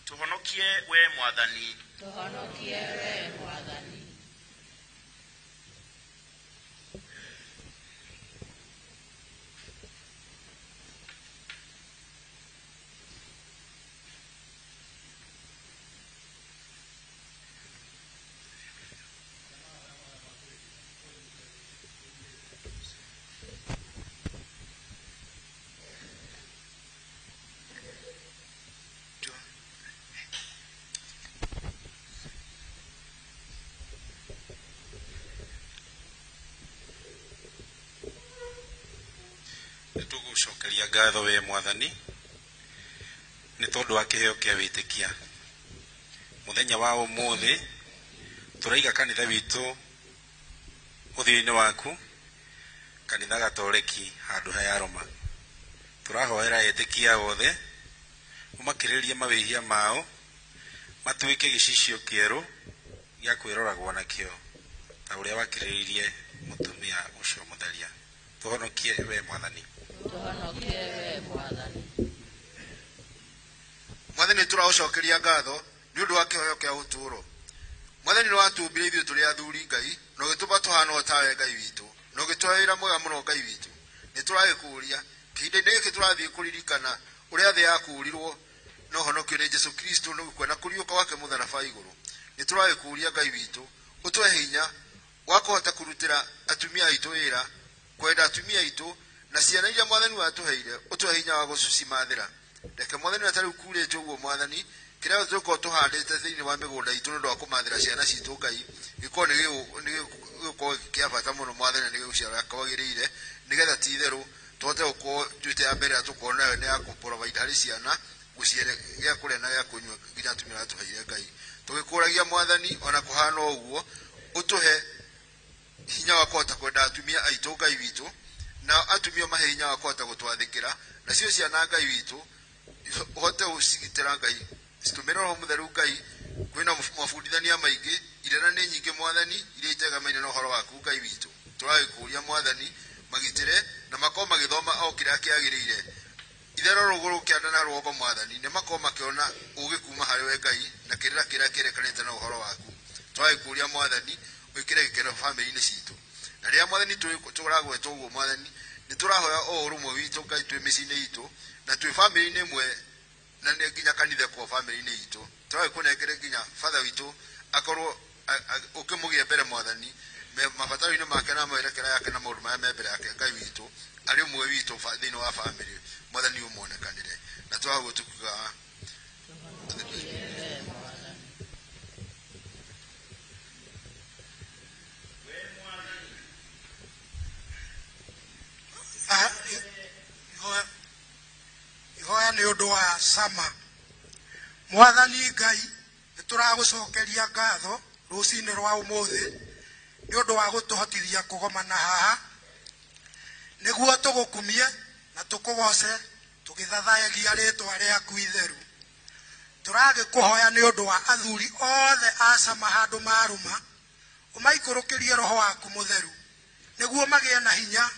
tũhonokie we Mwathani. Tũhonokie we Mwathani. Nĩtũgũcokeria ngatho we Mwathani nĩ tondũ wa kĩheo kĩa wĩtĩkia. Mũthenya wa ũmũthĩ tũraiga kanitha witũ ũthiũ-inĩ waku, kanitha Gatoreki handũ ha ya Roma. Tũrahoera etĩkia othe ũmakĩrĩrie mawĩhia mao, matuĩke gĩcicio kĩerũ gĩa kwĩroragwo nakĩo, ta ũrĩa wakĩrĩrĩirie mũtumia ũcio mũtheria. Tũhonokie we Mwathani. Tũhonokie we Mwathani. Mwathani tũraũcokeria ngatho nĩ ũndũ wa kĩheo kĩa ũtũũro. Mwathani nĩ watũmbire ithuĩ tũrĩ athuri Ngai, na ũgĩtũma tũhane o tawe Ngai witũ, na ũgĩtũhe wĩra mwega mũno Ngai witũ. Nĩ tũragĩkũũria kĩhinda-inĩ gĩkĩ tũrathiĩ kũririkana ũrĩa thĩ yakũũrirwo na ũhonokio nĩ Jesũ Kristo nĩ gũkua na kũriũka gwake mũtharaba igũrũ. Nĩ tũragĩkũria Ngai witũ ũtũhe hinya wa kũhota kũrutĩra atumia aitũ wĩra, kwenda atumia aitũ na ciana iria Mwathani watũheire, ũtũhe hinya wa gũcimathĩra. Reke Mwathani na tarĩu kurĩte ũguo Mwathani, kĩrĩa tũkorwo tũhandĩte thĩinĩ wa mĩgũnda itũ nĩ ũndũ wa kũmathĩra ciana citũ Ngai, gĩkorwo nĩ gĩgũkorwo kĩa bata mũno Mwathani, na nĩ gĩgũciara kwagĩrĩire, nĩgetha ti itherũ tũhote gũkorwo njuĩte ya mbere ĩrĩa tũkorwo nayo nĩ ya kũ-provide harĩ ciana gũcihe gĩa kũrĩa na gĩa kũnyua nginya atumia arĩa tũheire Ngai. Tũgĩkũragia Mwathani ona kũhana ũguo ũtũhe hinya wa kũhota kwenda atumia aitũ Ngai witũ, na atumia mahe hinya wa kũhota gũtwathĩkĩra, nacio ciana Ngai witũ ũhote gũcigitĩra Ngai, citũmĩre Roho Mũtheru Ngai. Kwĩna mabundithania maingĩ, irĩra nĩ nyingĩ Mwathani iria itegamaine na ũhoro waku Ngai witũ. Tũragĩkũria Mwathani magitĩre na makorwo magĩthoma o kĩrĩa kĩagĩrĩire. Itherũ rũgũrũ kĩanda na rũgongo Mwathani nĩ makorwo makĩona ũgĩ kuma harĩ we Ngai na kĩrĩra kĩrĩa kĩrekanĩte na ũhoro waku. Tũragĩkũria Mwathani wĩkĩre gĩkeno bamĩrĩ-inĩ citũ, na rĩrĩa Mwathani tũragwetwo ũguo Mwathani nĩ tũrahoya o ũrũmwe witũ Ngai twĩ mĩciĩ-inĩ itũ na twĩ bamĩrĩ-inĩ ĩmwe na nĩ nginya kanitha kwa bamĩrĩ-inĩ itũ. Tũragĩkũnengere nginya batha witũ akorwo ũkĩmũgĩe mbere Mwathani mabataro-inĩ make na mwerekera yake na maũndũ marĩa me mbere yake Ngai witũ arĩ ũmwe witũ thĩinĩ wa bamĩrĩ Mwathani ũmuonekanĩre na twaguo tukiuga Ihoya nĩ ũndũ wa sama. Mwathani Ngai, nĩ tũragũcokeria ngatho rũcinĩ rwa ũmũthĩ nĩ ũndũ wa gũtũhotithia kũgomana haha nĩguo tũgũkumie na tũkũgoce tũgĩthathayagia rĩtwa rĩaku itheru. Tũragĩkũhoya nĩ ũndũ wa athuri othe a sama handũ marũma, ũmaikũrũkĩrie Roho waku mũtheru nĩguo magĩe na hinya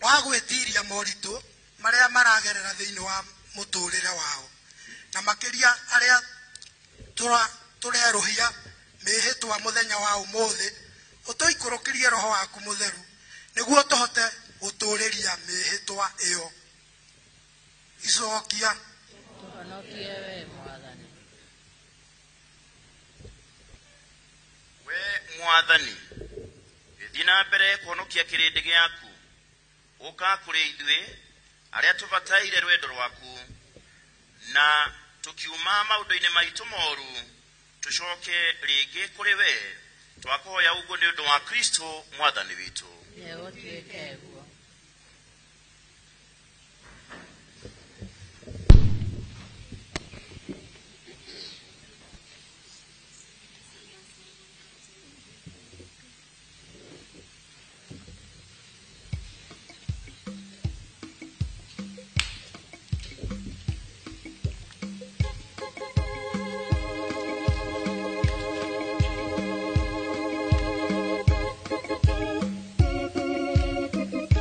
wa gwĩtiria moritũ marĩa maragerera thĩinĩ wa mũtũrĩre wao, na makĩria arĩa tũrerũhia mĩhĩtwa mũthenya wa ũmũthĩ, ũtũikũrũkĩrie Roho waku mũtheru nĩguo tũhote gũtũrĩria mĩhĩtwa ĩyo. Icokia Tũhonokie we Mwathani. We Mwathani, gĩthiĩ na mbere kũhonokia kĩrĩndĩ gĩaku, ũka kũrĩ ithuĩ arĩa tũbataire rwendo rwaku, na tũkiuma maũndũ-inĩ maitũ moru tũcoke rĩngĩ kũrĩ we. Twakũhoya ũguo nĩ ũndũ wa Kristo Mwathani witũ. Nĩgũtuĩke guo. Thank you.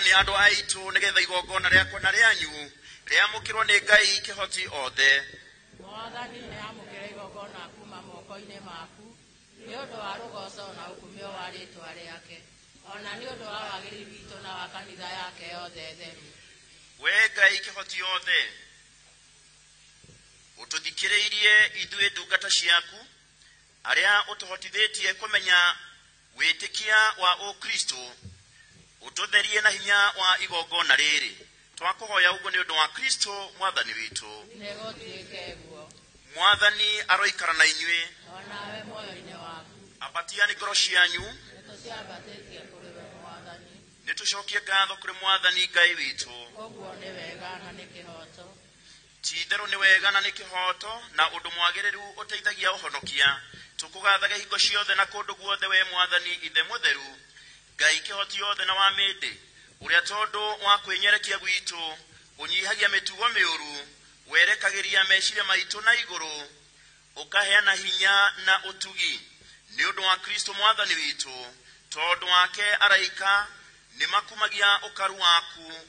Nĩ andũ aitũ nĩgetha igongona rĩakwa na rĩanyu rĩamũkĩrwo nĩ Ngai kĩhoti othe. Mwathani nĩ amũkĩre igongona kuma moko-inĩ maku nĩ ũndũ wa rũgoco na ũkumio wa rĩĩtwa rĩake, ona nĩ ũndũ wa wagĩrĩru witũ na wa kanitha yake yothe theru. We Ngai kĩhoti othe, ũtũthikĩrĩirie ithuĩ ndungata ciaku arĩa ũtũhotithĩtie kũmenya wĩtĩkia wa Ũkristo, ũtũtherie na hinya wa igongona rĩrĩ. Twakũhoya ũguo nĩ ũndũ wa Kristo Mwathani witũ. Nĩgũtuĩke guo. Mwathani aroikara na inyuĩ. Onawe muoyo-inĩ waku. Ambatiani ngoro cianyu. Nĩtũciambatĩtie kũrĩ we Mwathani. Nĩtũcokie ngatho kũrĩ Mwathani Ngai witũ. Ũguo nĩ wega na nĩ kĩhooto. Ti-itherũ nĩ wega na nĩ kĩhooto na ũndũ mwagĩrĩru ũteithagia ũhonokia. Tũkũgathaga hingo ciothe na kũndũ guothe we Mwathani Ithe mũtheru, Ngai kĩhoti yothe na wa mĩndĩ, ũrĩa tondũ wa kwĩnyerekia gwitũ ũnyihagia mĩtugo mĩũru, werekagĩria meciria maitũ na igũrũ, ũkaheana hinya na ũtugi nĩ ũndũ wa Kristo Mwathani witũ. Tondũ wake araika nĩ makumagia ũkaru waku,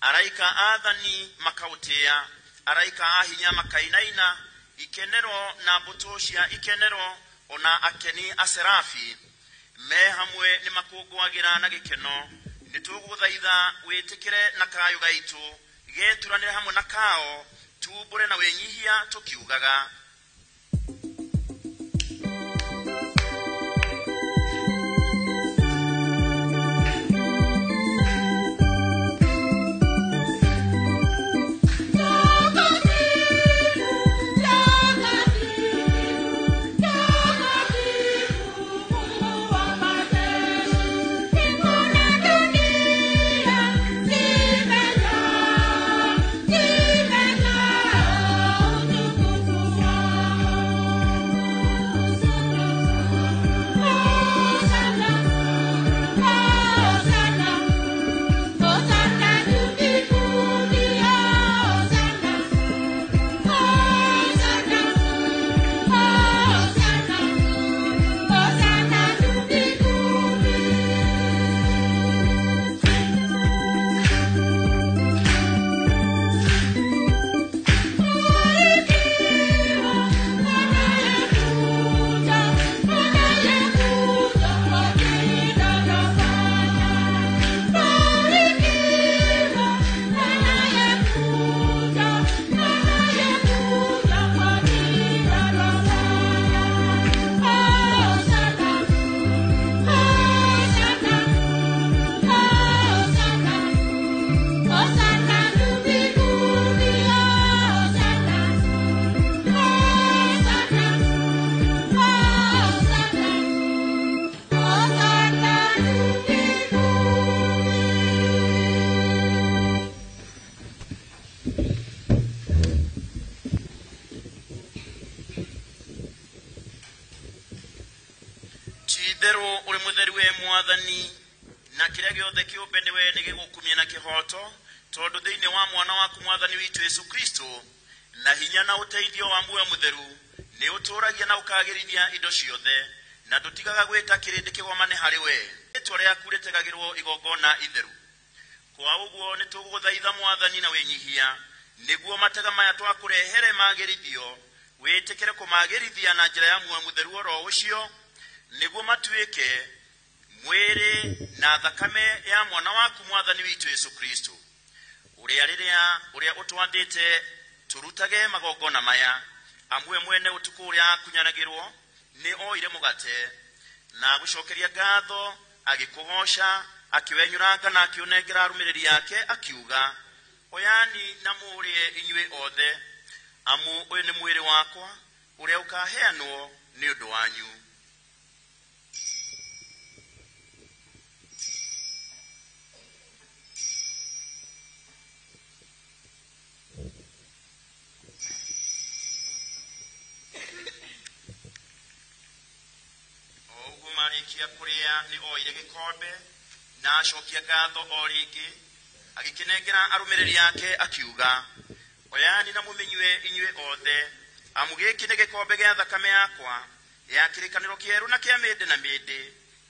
araika aathani makaũtĩa, araika a hinya makainaina ikenero na mbũtũ cia ikenero, ona akeni aserafi me hamwe nĩ makũngũagĩra na gĩkeno. Nĩ tũgũthaitha wĩtĩkĩre na kayũ gaitũ geturanĩre hamwe na kao, tumbũre na wĩnyihia tũkiugaga. Mwathani na kĩrĩa gĩothe kĩũmbe nĩwe nĩ gĩgũkumia na kĩhooto, tondũ thĩinĩ wa mwana waku Mwathani witũ Yesu Kristo na hinya na ũteithio wa muoyo mũtheru nĩ ũtũũragia na ũkagĩrithia indo ciothe, na ndũtigaga gwĩta kĩrĩndĩ kĩgomane harĩ we. Rĩĩtwa rĩaku rĩtegagĩrwo igongona itheru. Kwa ũguo nĩ tũgũgũthaitha Mwathani na wĩnyihia, nĩguo matega maya twakũrehere magĩrithio, wĩtĩkĩre kũmagĩrithia na njĩra ya muoyo mũtheru oro ũcio, nĩguo matuĩke mwĩrĩ na thakame ya mwana waku Mwathani witũ Yesu Kristo, ũrĩa rĩrĩa ũrĩa ũtwathĩte tũrutage magongona maya. Amwe mwene ũtukũ ũrĩa akunyanagĩrwo nĩ oire mũgate na gũcokeria ngatho, agĩkũgoca, akĩwenyũranga na akĩũnengera arũmĩrĩri ake, akiuga, oyani na mũrĩe inyuĩ othe, amu ũyũ nĩ mwĩrĩ wakwa ũrĩa ũkaheanwo nĩ ũndũ wanyu. Marĩkia kũrĩa nĩ oire gĩkombe na acokia ngatho o rĩngĩ, agĩkĩnengera arũmĩrĩri ake, akiuga, oyani na mũmĩnyue inyuĩ othe, amu gĩkĩ nĩ gĩkombe gĩa thakame yakwa ya kĩrĩkanĩro kĩerũ na kĩa mĩndĩ na mĩndĩ,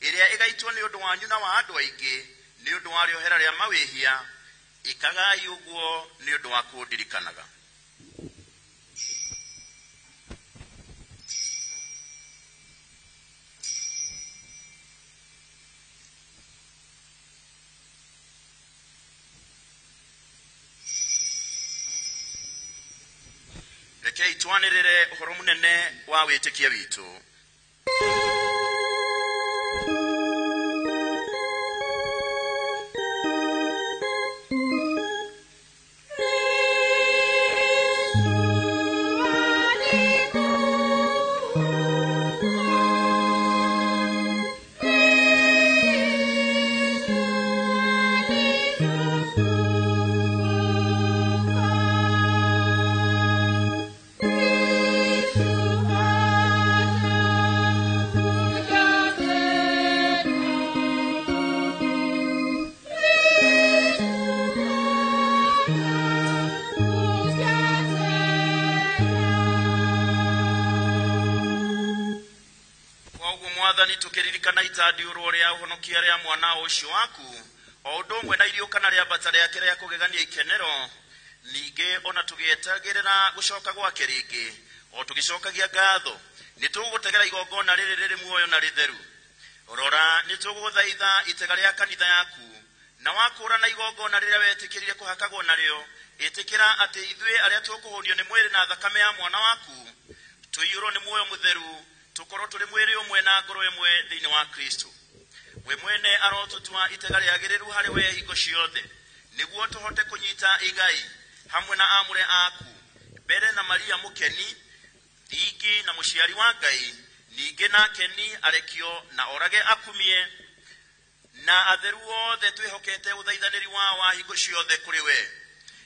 ĩrĩa ĩgaitwo nĩ ũndũ wanyu na wa andũ aingĩ Nĩ ũndũ wa rĩohera rĩa mawĩhia, ĩkagai ũguo nĩ ũndũ wa kũndirikanaga. Rekei twanĩrĩre ũhoro mũnene wa wĩtĩkia witũ. Mwathani tukiririkana itandiũrwo rĩa ũhonokia rĩa mwana ũcio waku o ũndũ ũmwe na iriũkana rĩa mbata rĩake rĩa kũgegania ikenero, ningĩ ona tũgĩetagĩrĩra gũcoka gwake rĩngĩ o tũgĩcokagia ngatho, nĩ tũgũgũtegera igongona rĩrĩ rĩrĩ muoyo na rĩtheru. Rora, nĩ tũgũgũthaitha itega rĩa kanitha yaku, na wakũũrana igongona rĩrĩa wetĩkĩrire kũhakagwo narĩo, ĩtĩkĩra atĩ ithuĩ arĩa tũkũhũnio nĩ mwĩrĩ na thakame ya mwana waku tũiyũrwo nĩ muoyo mũtheru, tũkorwo tũrĩ mwĩrĩ ũmwe na ngoro ĩmwe thĩinĩ wa Kristo. We mwene arotũtua itega rĩagĩrĩru harĩ we hingo ciothe, nĩguo tũhote kũnyita igai hamwe na amũre aku, mbere na Maria mũkeni, thingi na mũciari wa Ngai, ningĩ na Keni arekio na orage akumie, na atheru othe twĩhokete ũthaithanĩri wao wa hingo ciothe kũrĩ we.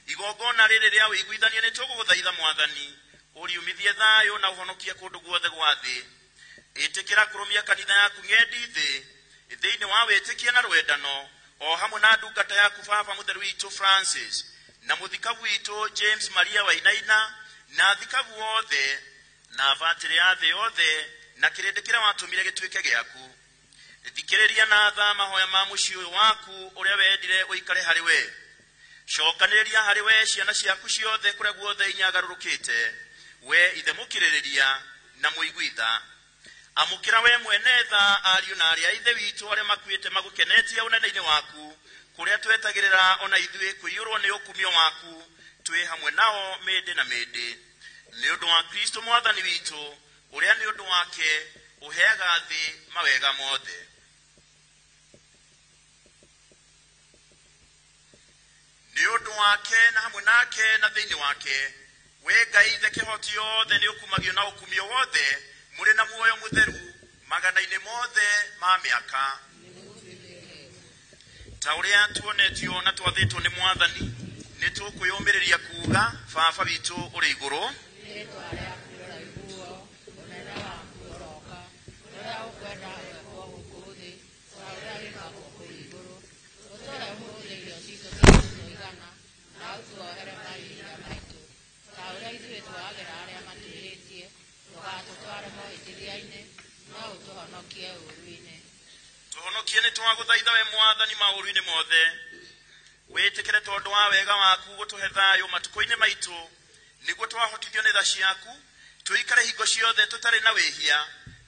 Igongona rĩrĩ rĩa ũiguithania nĩ tũgũgũthaitha Mwathani, ũriumithie thayũ na ũhonokie kũndũ guothe gwa thĩ. Ĩtĩkĩra kũrũmia kanitha yaku ng'endi thĩ thĩinĩ wa wĩtĩkia na rwendano, o hamwe na ndungata yaku Baba Mũtheru witũ Francis, na mũthikabu witũ James Maria Wainaina, na thikabu othe, na batĩrĩ ya thĩ yothe, na kĩrĩndĩ kĩrĩa watũmire gĩtuĩke gĩaku. Thikĩrĩria na tha mahoya ma mũciĩ ũyũ waku ũrĩa wendire ũikare harĩ we. Cokanĩrĩria harĩ we ciana ciaku ciothe kũrĩa guothe inyagarũrũkĩte, we ithe mũkirĩrĩria na mũiguitha. Amũkĩra we mwene tha ariũ na arĩa ithe witũ arĩa makuĩte magũkenetie ũnene-inĩ waku, kũrĩa twetagĩrĩra ona ithuĩ kũiyũrwo nĩ ũkumio waku, twĩ hamwe nao mĩndĩ na mĩndĩ. Nĩ ũndũ wa Kristo Mwathani witũ, ũrĩa nĩ ũndũ wake ũheaga thĩ mawega mothe. Nĩ ũndũ wake na hamwe nake na thĩinĩ wake, we Ngai ithe kĩhoti yothe nĩ ũkumagio na ũkumio wothe, mũrĩ na muoyo mũtheru magana-inĩ mothe ma mĩaka. Ta ũrĩa tuonetio na twathĩtwo nĩ Mwathani, nĩ tũkwĩyũmĩrĩria kuuga Baba witũ ũrĩ igũrũ. Rĩĩtwa rĩaku rĩroiguo, ũnene waku ũroka, ũrĩa ũkwenda wekwo gũkũ thĩ ta ũrĩa wĩkagwo kũu igũrũ. Ũtũhe ũmũthĩ irio citũ cia gũtũigana, na ũtuohere mawĩhia maitũ ta ũrĩa ithuĩ tuohagĩra arĩa matwĩhĩtie, ndũgatũtware mohĩtithia-inĩ, no ũtũhonokie ũũru-inĩ. Tũhonokie nĩ twagũthaitha we Mwathani maũru-inĩ mothe. Wĩtĩkĩre tondũ wa wega waku gũtũhe thayũ matukũ-inĩ maitũ, nĩguo twahotithio nĩ tha ciaku tũikare hingo ciothe tũtarĩ na wĩhia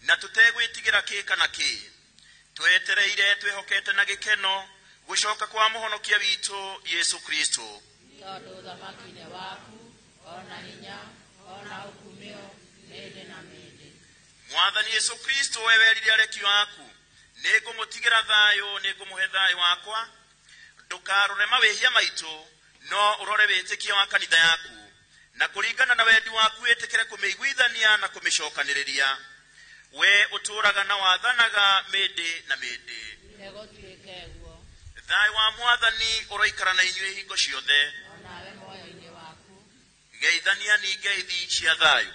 na tũtegwĩtigĩra kĩ kana kĩ. Twetereire twĩhokete na gĩkeno gũcoka kwa mũhonokia witũ Yesu Kristo. Tondũ ũthamaki nĩ waku, ona hinya, ona ũkumio, mĩndĩ na mĩndĩ. Mwathani Yesu Kristo, we werire arekio aku, nĩngũmũtigĩra thayũ, nĩngũmũhe thayũ wakwa. Ndũkarore mawĩhia maitũ, no ũrore wĩtĩkia wa kanitha yaku, na kũringana na wendi waku wĩtĩkĩre kũmĩiguithania na kũmĩcokanĩrĩria. We ũtũũraga na wathanaga mĩndĩ na mĩndĩ. Nĩgũtuĩke guo. Thayũ wa Mwathani ũroikara na inyuĩ hingo ciothe. Onawe muoyo-inĩ waku. Geithania ni ngeithi cia thayũ.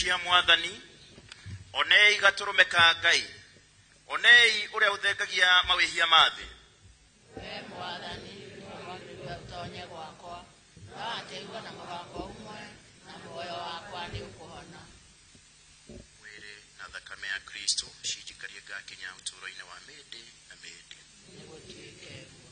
Cia mwathani, onei gatũrũme ka Ngai, onei ũrĩa ũthengagia mawĩhia ma thĩ. We mwathani nĩwe ũtonye gwakwa, no ateigua na mũgambo ũmwe na muoyo wakwa nĩ ũkũhona. Mwĩrĩ na thakame ya Kristo cinjikarie ngakinya ũtũũro-inĩ wa mĩndĩ na mĩndĩ. Nĩgũtuĩke ũguo.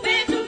Vitu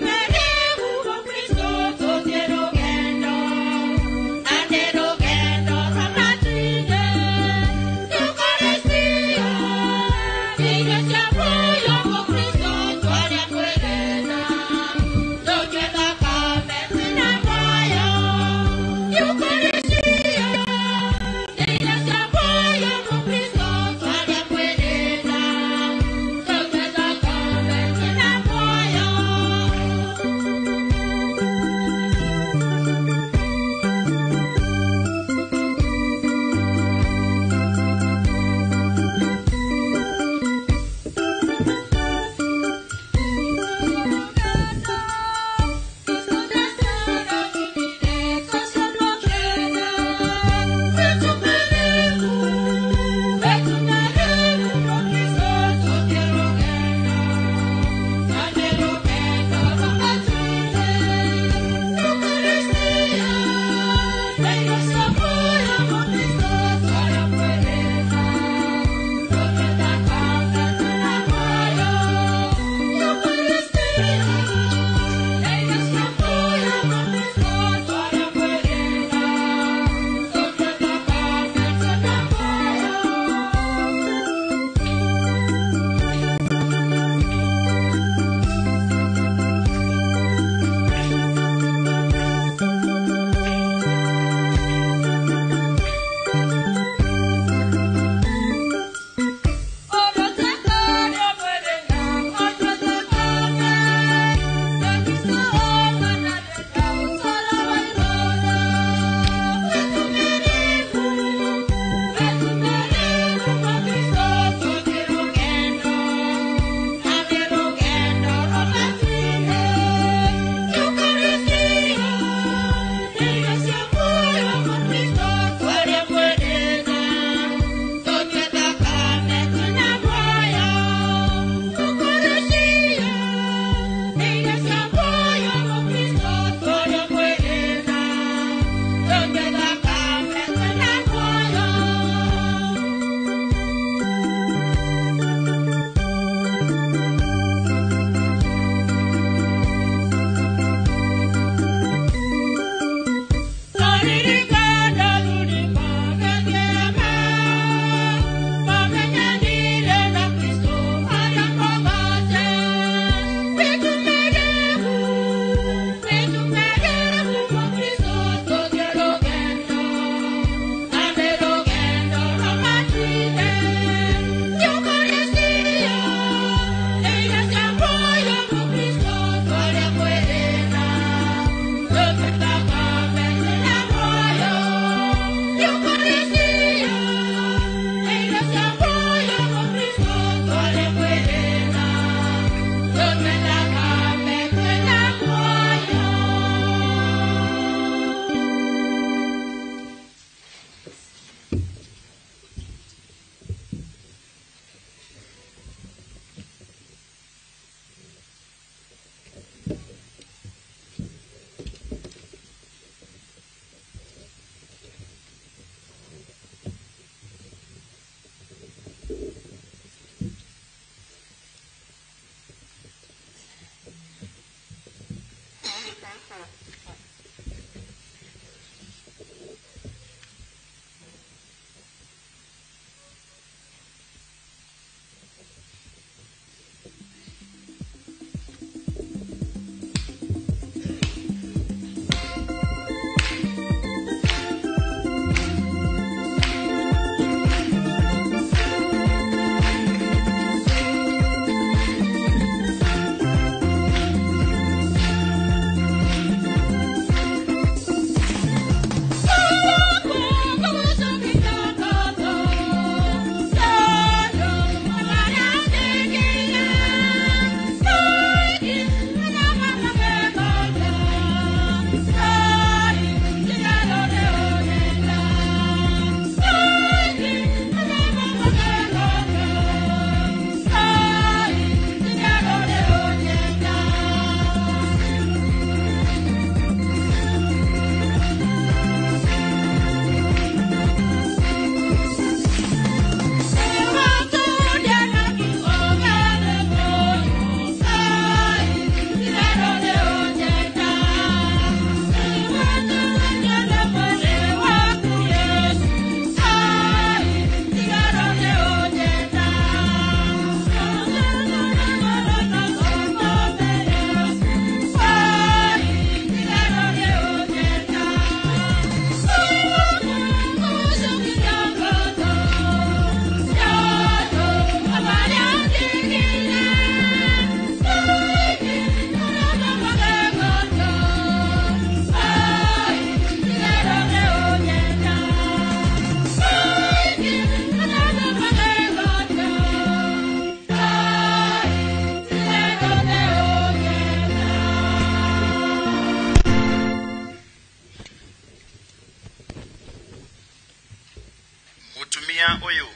Mutumia uyu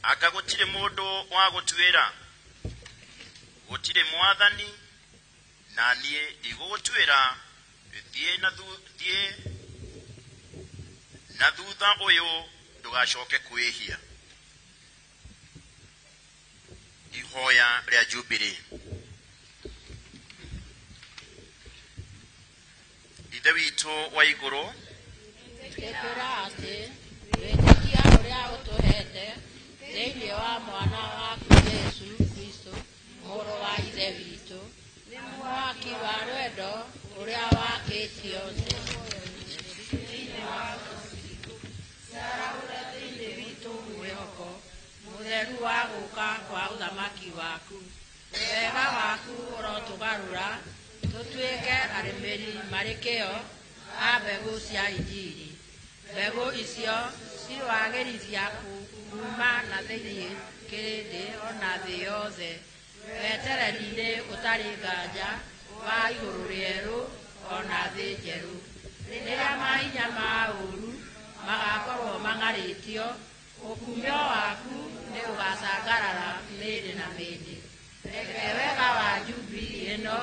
anga gutire mundu wa gutwira, gutire mwathani na nie ndigugutwira, thie na thutha uyu ndugacoke kwihia. Ihoya ria Jubilee. Ithe witũ wa igũrũ, Twĩtĩkĩra atĩ wĩtĩkia ũrĩa ũtũhete thĩinĩ wa mwana waku Jesũ Kristo mũrũ wa Ithe witũ nĩ mwaki wa rwendo ũrĩa wakĩtio thĩinĩ wa ciarahũre thĩinĩ witũ mwĩhoko mũtheru wa gũka kwa ũthamaki waku. Wega waku ũrotũgarũra tũtuĩke arĩmĩri marĩ kĩo a mbegũ cia Injiri. Mbegũ icio cirwagĩrithia kuuma na thĩinĩ kĩrĩndĩ ona thĩ yothe wetereri-inĩ ũtarĩ nganja wa igũrũ rĩerũ ona thĩ njerũ, rĩrĩa mahinya ma ũũru magakorwo mang'arĩtio, ũkumio waku nĩ ũgacangarara mĩndĩ na mĩndĩ. Reke wega wa Jubilii ĩno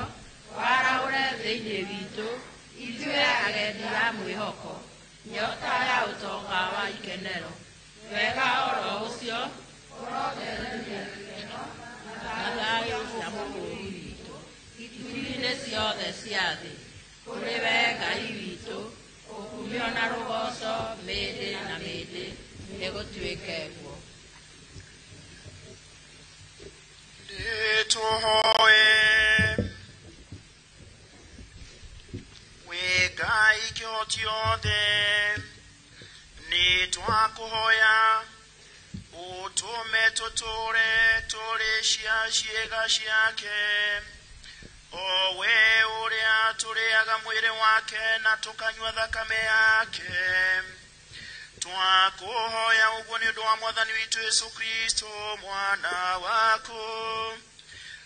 warahũre thĩinĩ witũ ithuĩ agendi a mwĩhoko, nyota ya ũtonga wa ikenero. Wega oro ũcio ũrotereria gĩkeno na thayũ cia Mũkũũri witũ ituri-inĩ ciothe cia thĩ. Kũrĩ we Ngai witũ ũkumio na rũgoco mĩndĩ na mĩndĩ, nĩgũtuĩke guo. Nĩtũhoe. Wĩ Ngai kĩhoti othe, nĩtwakũhoya ũtũme tũtũũre tũrĩ cia ciĩga ciake, o we ũrĩa tũrĩaga mwĩrĩ wake na tũkanyua thakame yake. Twakũhoya ũguo nĩ ũndũ wa Mwathani witũ Jesũ Kristo mwana waku,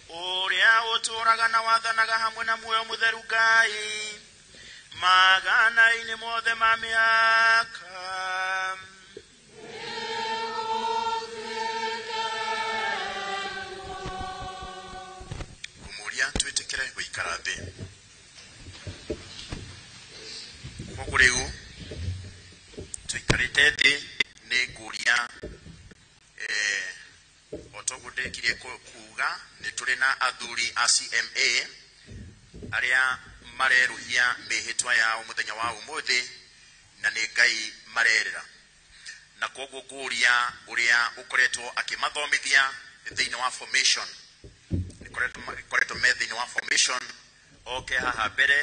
ũrĩa ũtũũraga na wathanaga hamwe na muoyo mũtheru Ngai magana-inĩ mothe ma mĩaka. Ngũmũria twĩtĩkĩre gũikara thĩ. Koguo rĩu tũikarĩte thĩ nĩ ngũria o toguo ndĩkirie kuga nĩ tũrĩ na athuri a CMA arĩa mareruhia mĩhĩtwa yao mũthenya wa ũmũthĩ na nĩ Ngai marerĩra. Na koguo ngũria ũrĩa ũkoretwo akĩmathomithia thĩinĩ wa formation, ikoretwo me thĩinĩ wa formation, oke haha mbere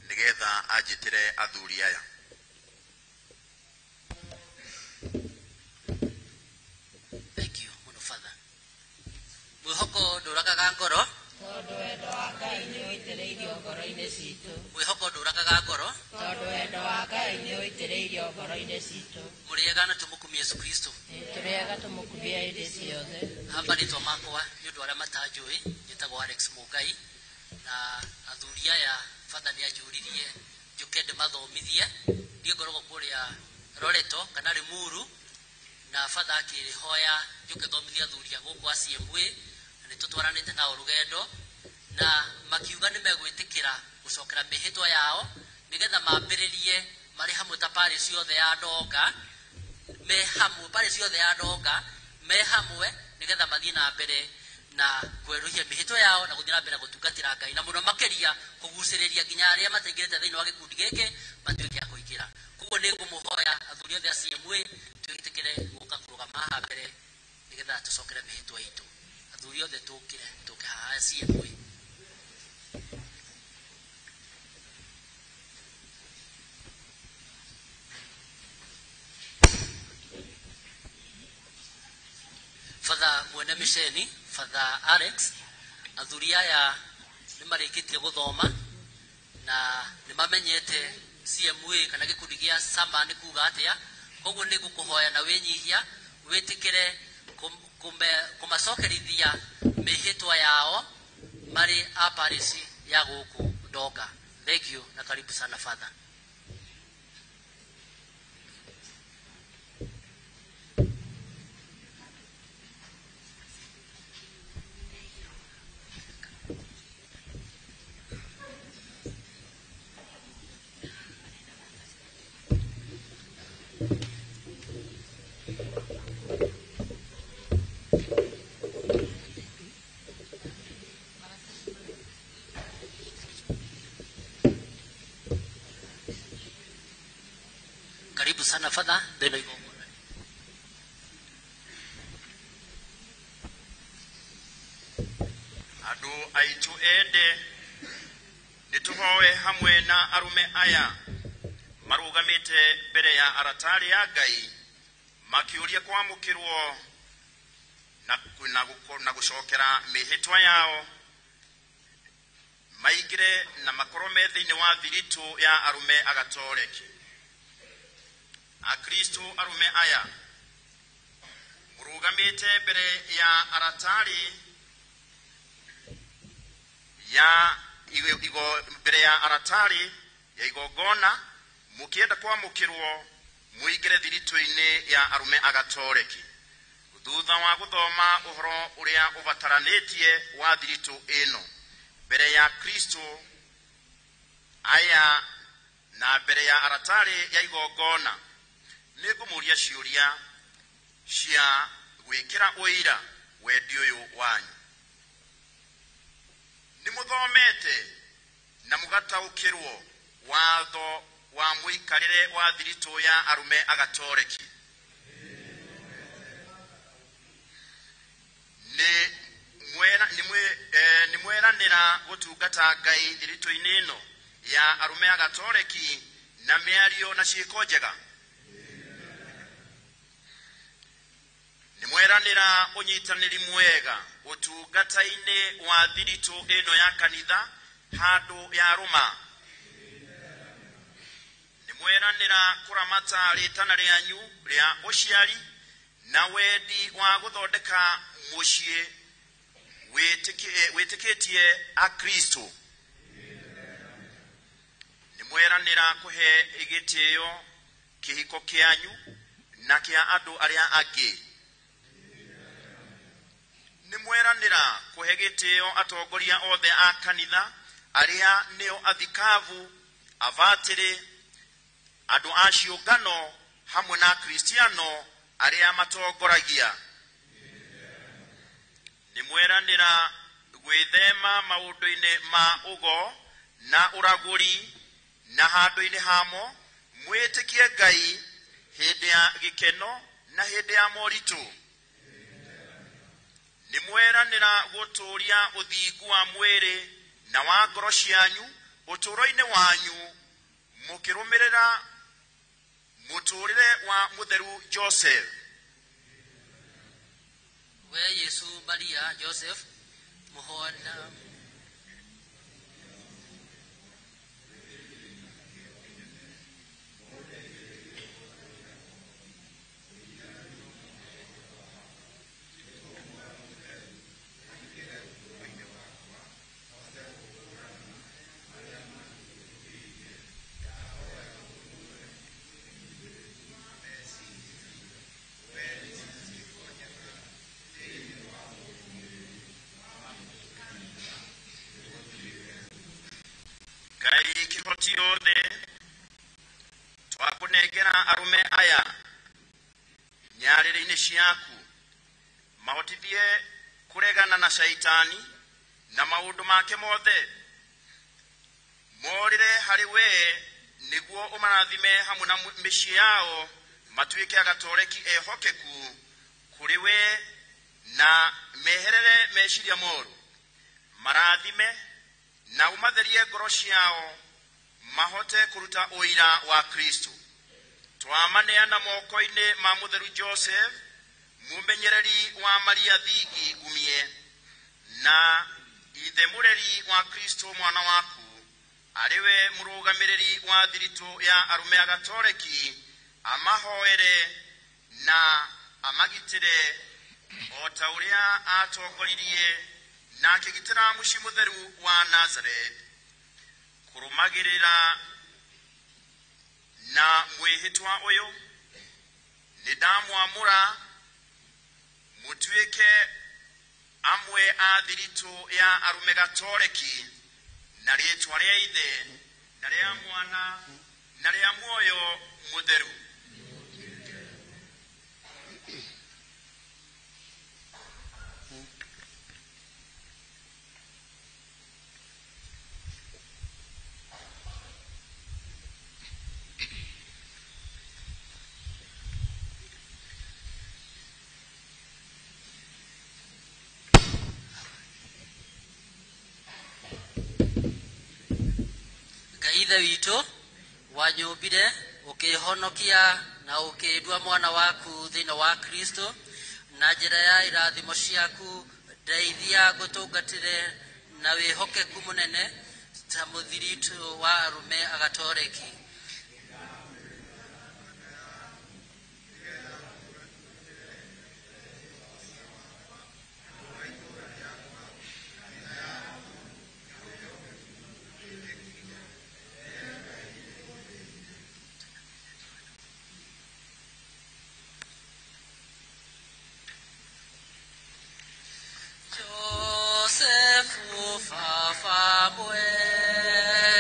nĩgetha anjĩtĩre athuri aya. Thank you mũno Father. Mwĩhoko ndũragaga ngoro, tondũ wendo wa Ngai nĩ ũitĩrĩirio ngoro-inĩ citũ. Mwĩhoko ndũragaga ngoro, tondũ wendo wa Ngai nĩ ũitĩrĩirio ngoro-inĩ citũ. Mũrĩega na tũmũkumie Yesu Kristo. Tũrĩega tũmũkumie hĩndĩ ciothe. Hamba rĩtwa makwa nĩ ũndũ arĩa matanjũĩ, njĩtagwo Alex Mũngai, na athuri aya Father nĩ anjũririe njũke ndĩmathomithie. Niĩ ngoragwo kũrĩa Loreto kana Limuru, na Father akĩhoya njũke thomithie athuri a gũkũ a CMA, na nĩ tũtwaranĩte nao rũgendo, na makiuga nĩ megwĩtĩkĩra gũcokera mĩhĩtwa yao nĩgetha mambĩrĩrie marĩ hamwe ta parish ciothe ya Ndonga, me hamwe parish ciothe ya Ndonga me hamwe nĩgetha mathiĩ na mbere na kwerũhia mĩhĩtwa yao na gũthiĩ na mbere gũtungatĩra Ngai, na mũno makĩria kũgucĩrĩria nginya arĩa mataingĩrĩte thĩinĩ wa gĩkundi gĩkĩ matuĩke a kũingĩra. Koguo nĩ ngũmũhoya athuri othe a CMA twĩtĩkĩre gũka kũrũgama haha mbere nĩgetha tũcokere mĩhĩtwa itũ. Athuri othe tũkĩre tũke haha CMA. Father mwene mĩceni, Father Alex, athuri aya nĩ marĩkĩtie gũthoma na nĩ mamenyete CMA kana gĩkundi gĩa SAMA nĩ kuga atĩa. Koguo nĩ ngũkũhoya na wĩnyihia wĩtĩkĩre kũmacokerithia mĩhĩtwa yao marĩ a parish ya gũkũ Ndonga. Thank you na karibu sana Father. Karibu sana Father, ndeno igongona. Andũ aitũ ende nĩ tũhoe hamwe na arũme aya marũgamĩte mbere ya aratarĩ ya Ngai makĩũria kwamũkĩrwo na gũcokera mĩhĩtwa yao maingĩre na makorwo me thĩinĩ wa thiritũ ya arũme agatoreki. Akristo arume aya mũrũgamĩte mbere ya aratari ya mbere ya aratari ya igongona mũkĩenda kwamũkĩrwo mũingĩre thiritũ-inĩ ya arũme agatoreki thutha wa gũthoma ũhoro ũrĩa ũbataranĩtie wa thiritũ ĩno mbere ya Kristo aya na mbere ya aratari ya igongona. Nĩ ngũmũria ciũria cia gwĩkĩra ũira wendi ũyũ wanyu. Nĩ mũthomete na mũgataũkĩrwo watho wa mũikarĩre wa thiritũ ya arũme agatoreki. Nĩ mweranĩra gũtungata Ngai thiritũ-inĩ ĩno ya arũme agatoreki na mĩario na ciĩko njega. Nĩ mweranĩra ũnyitanĩri mwega ũtungata-inĩ wa thiritũ ĩno ya kanitha handũ ya rũma. Nĩ mweranĩra kũramata rĩtana rĩanyu rĩa ũciari na wendi wa gũthondeka mũciĩ wĩtĩkĩtie Akristo. Nĩ mweranĩra kũhe gĩtĩo kĩhiko kĩanyu na kĩa andũ arĩa angĩ. Nĩ mweranĩra kũhe gĩtĩo atongoria othe a kanitha arĩa nĩo athikabu, abatĩrĩ, andũ a ciũngano hamwe na Akristiano arĩa matongoragia. Nĩ mweranĩra gwĩthema maũndũ-inĩ ma ũgo Na ũragũri na handũ-inĩ hamo mwĩtĩkie Ngai hĩndĩ ya gĩkeno na hĩndĩ ya moritũ. Nĩ mweranĩra gũtũũria ũthingu wa mwĩrĩ na wa ngoro cianyu ũtũũro-inĩ wanyu mũkĩrũmĩrĩra mũtũũrĩre wa mũtheru Joseph. We Yesu, Maria, Joseph, mũhoana Ngai kĩhoti yothe twakũnengera arũme aya nyarĩrĩ-inĩ ciaku mahotithie kũregana na caitani na maũndũ make mothe morĩre harĩ we nĩguo ũmarathime hamwe na mĩciĩ yao matuĩke agatoreki ehokeku kũrĩ we na meherere meciria moru marathime na ũmatherie ngoro ciao mahote kũruta ũira wa Kristo. Twamaneana moko-inĩ ma mũtheru Joseph mũmenyereri wa Maria thingi ngumie na ithe mũreri wa Kristo mwana waku arĩ we mũrũgamĩrĩri wa thiritũ ya arũme agatoreki amahoere na amagitĩre o ta ũrĩa atongoririe na akĩgitĩra mũciĩ mũtheru wa Nazareth kũrũmagĩrĩra na mwĩhĩtwa ũyũ nĩ ndamwamũra mũtuĩke amwe a thiritũ ya arũme gatoreki na rĩĩtwa rĩa ithe na rĩa mwana na rĩa muoyo mũtheru. Ngai ithe witũ wanyũmbire ũkĩhonokia na ũkĩndua mwana waku thĩinĩ wa Kristo na njĩra ya irathimo ciaku ndeithia ngũtungatĩre na wĩhokeku mũnene ta mũthiritũ wa arũme agatoreki. Joseph baba mwega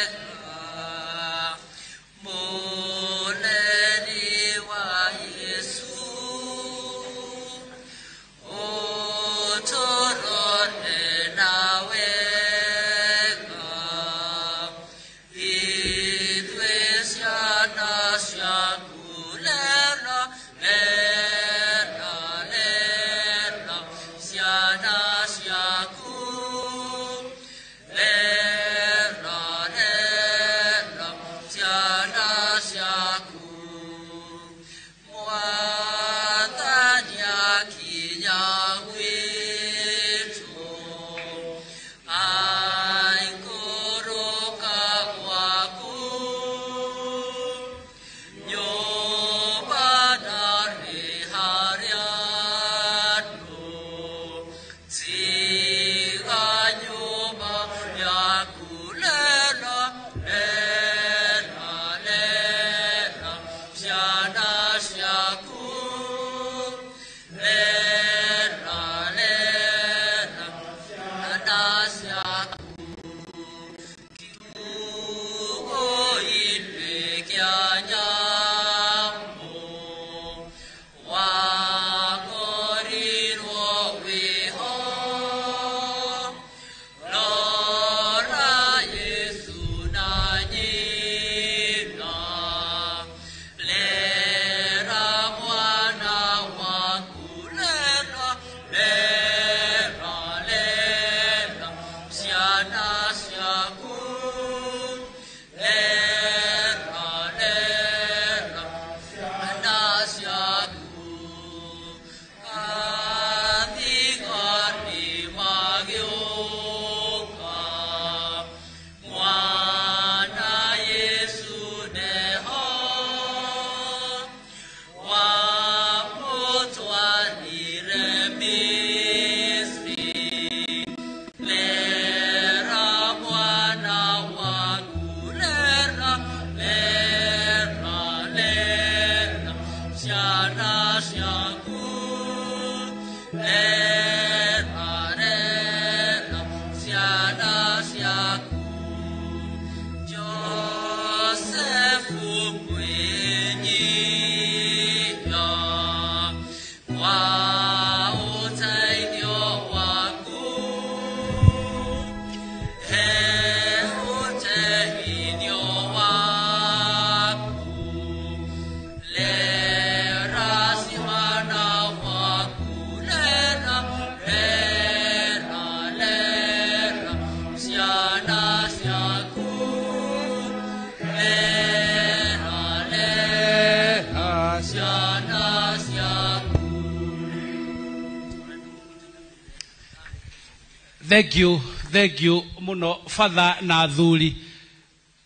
Thank you, thank you muno father na athuri.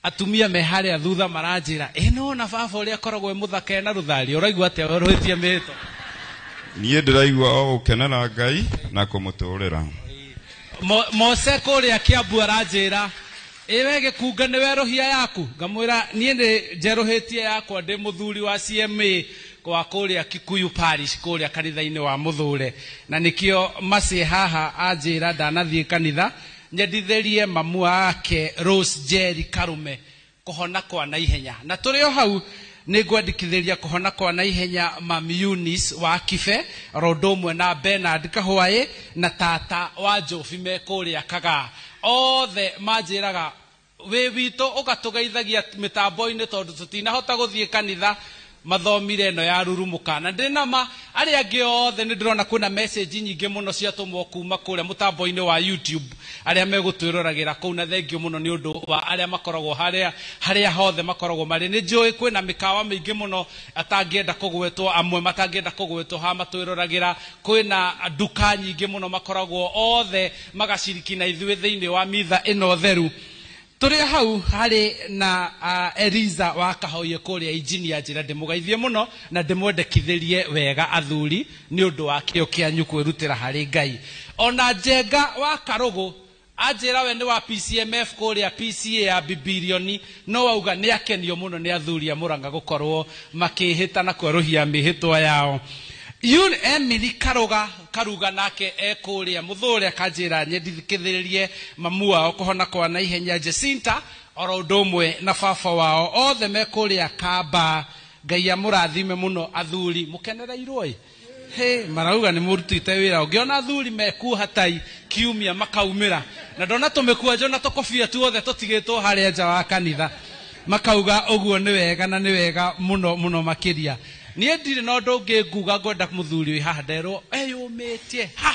Atumia me haria thutha maranjira ino na baba uria akoragwo e muthaka na ruthari uraigua atia weruhitie mihitwa? Niĩ ndĩraigua o gũkenera Ngai na kũmũtũrĩra. Mose kũrĩa Kiambu aranjĩra ĩwe gĩkunga nĩ werũhia yaku, ngamwĩra niĩ nĩ njerũhĩtie yakwa ndĩ mũthuri wa CMA kwa kũrĩa Kikuyu Parish kũrĩa kanitha-inĩ wa Mũthũre, na nĩkĩo Macie haha anjĩra ndanathiĩ kanitha nyendithĩrie mamu wake Rose Jerry Karume kũhona kwa naihenya, na tũrĩ o hau nĩngwendekithĩria kũhona kwa naihenya Mami Eunice wa Kibe oro ũndũ ũmwe na Bernard Kahwaĩ na tata wa Njobi me kũrĩa Kagaa. Othe manjĩraga wĩ witũ ũgatũgeithagia mĩtambo-inĩ tondũ tũtinahota gũthiĩ kanitha, mathomire ĩno ya rurumũka. Na ndĩ nama arĩa angĩ othe nĩ ndĩrona kwĩna message nyingĩ mũno ciatũmwo kuma kũrĩa mũtambo-inĩ wa YouTube arĩa megũtwĩroragĩra kũu, na thengio mũno nĩ ũndũ wa arĩa makoragwo harĩa hothe makoragwo marĩ. Nĩ njũĩ kwĩna mĩkawa mĩingĩ mũno atangĩenda kũgwetwo, amwe matangĩenda kũgwetwo haha matwĩroragĩra, kwĩna nduka nyingĩ mũno makoragwo othe magaciriki na ithuĩ thĩinĩ wa mitha ĩno theru. Tũrĩ hau harĩ na Eliza wa Kahoie kũrĩa engineer, njĩra ndĩmũgeithie mũno na ndĩmwendekithĩrie wega athuri nĩ ũndũ wa kĩo kĩanyu kwĩrutĩra harĩ Ngai. Ona Njenga wa Karũgũ anjĩra we nĩ wa PCMF kũrĩa PCA ya Bibilioni, no auga nĩ akenio mũno nĩ athuri a Mũrang'a gũkorwo makĩhĩta na kwerũhia mĩhĩtwa yao. Yun Emily Karuga nake e kũrĩa Mũthũre akanjĩra nyendithĩrĩrie mamu wao kũhona kwa naihenya Jacinta oro ũndũ ũmwe na baba wao othe me kũrĩa Kamba. Ngai amũrathime mũno athuri, mũkenereirwo ĩ? He marauga nĩ mũrutĩte wĩra. Ũngĩona athuri mekuoha tai kiumia makaumĩra, na ndona tũmĩkwanjo na tũkobia tuothe tũtigĩtwo harĩa nja wa kanitha, makauga ũguo nĩ wega na nĩ wega mũno mũno makĩria. Niĩ ndirĩ na ũndũ ũngĩ nguga, ngwenda mũthuri wĩ haha nderwo eyũmĩtie ha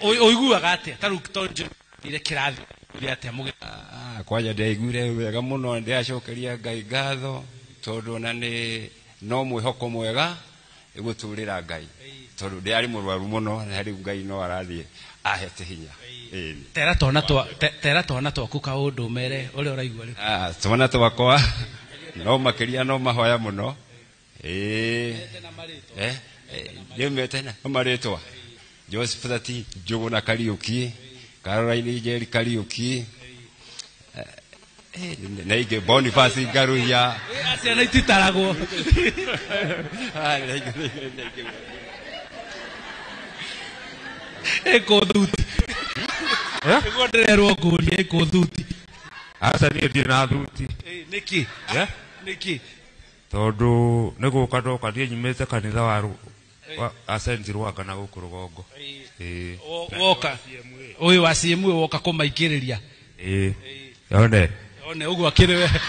ũiguaga atĩa ta rĩu tondũ njĩrire kĩrathi atĩa mũgĩ? Kwanja ndaiguire wega mũno, ndĩracokeria Ngai ngatho tondũ ona nĩ no mwĩhoko mwega gũtũrĩra Ngai, tondũ ndĩarĩ mũrwaru mũno na rĩu Ngai no arathiĩ ahete hinya. Tera twana twaku kaũndũ mere ũrĩa ũraigua rĩu. Twana twakwa no makĩria no mahoya mũno. Ndĩmete na marĩtwa Josephat Njũgũna Kariũki, Caroline Njeri Kariũki, na ingĩ Boniface Ngaruhia. Ciana ititaragwo. Ĩkũ thuti. Nĩguo ndĩrerwo ngũrie ĩkũ thuti. Aca niĩ ndirĩ na thuti. Nĩkĩ? Nĩkĩ? Tondũ nĩ gũka ndoka niĩ nyumĩte kanitha wa Ascent Rwanga na gũkũ rũgongo. Woka ũyũ wa CMA woka kũmaingĩrĩria. One. One ũguo akĩrĩ wega.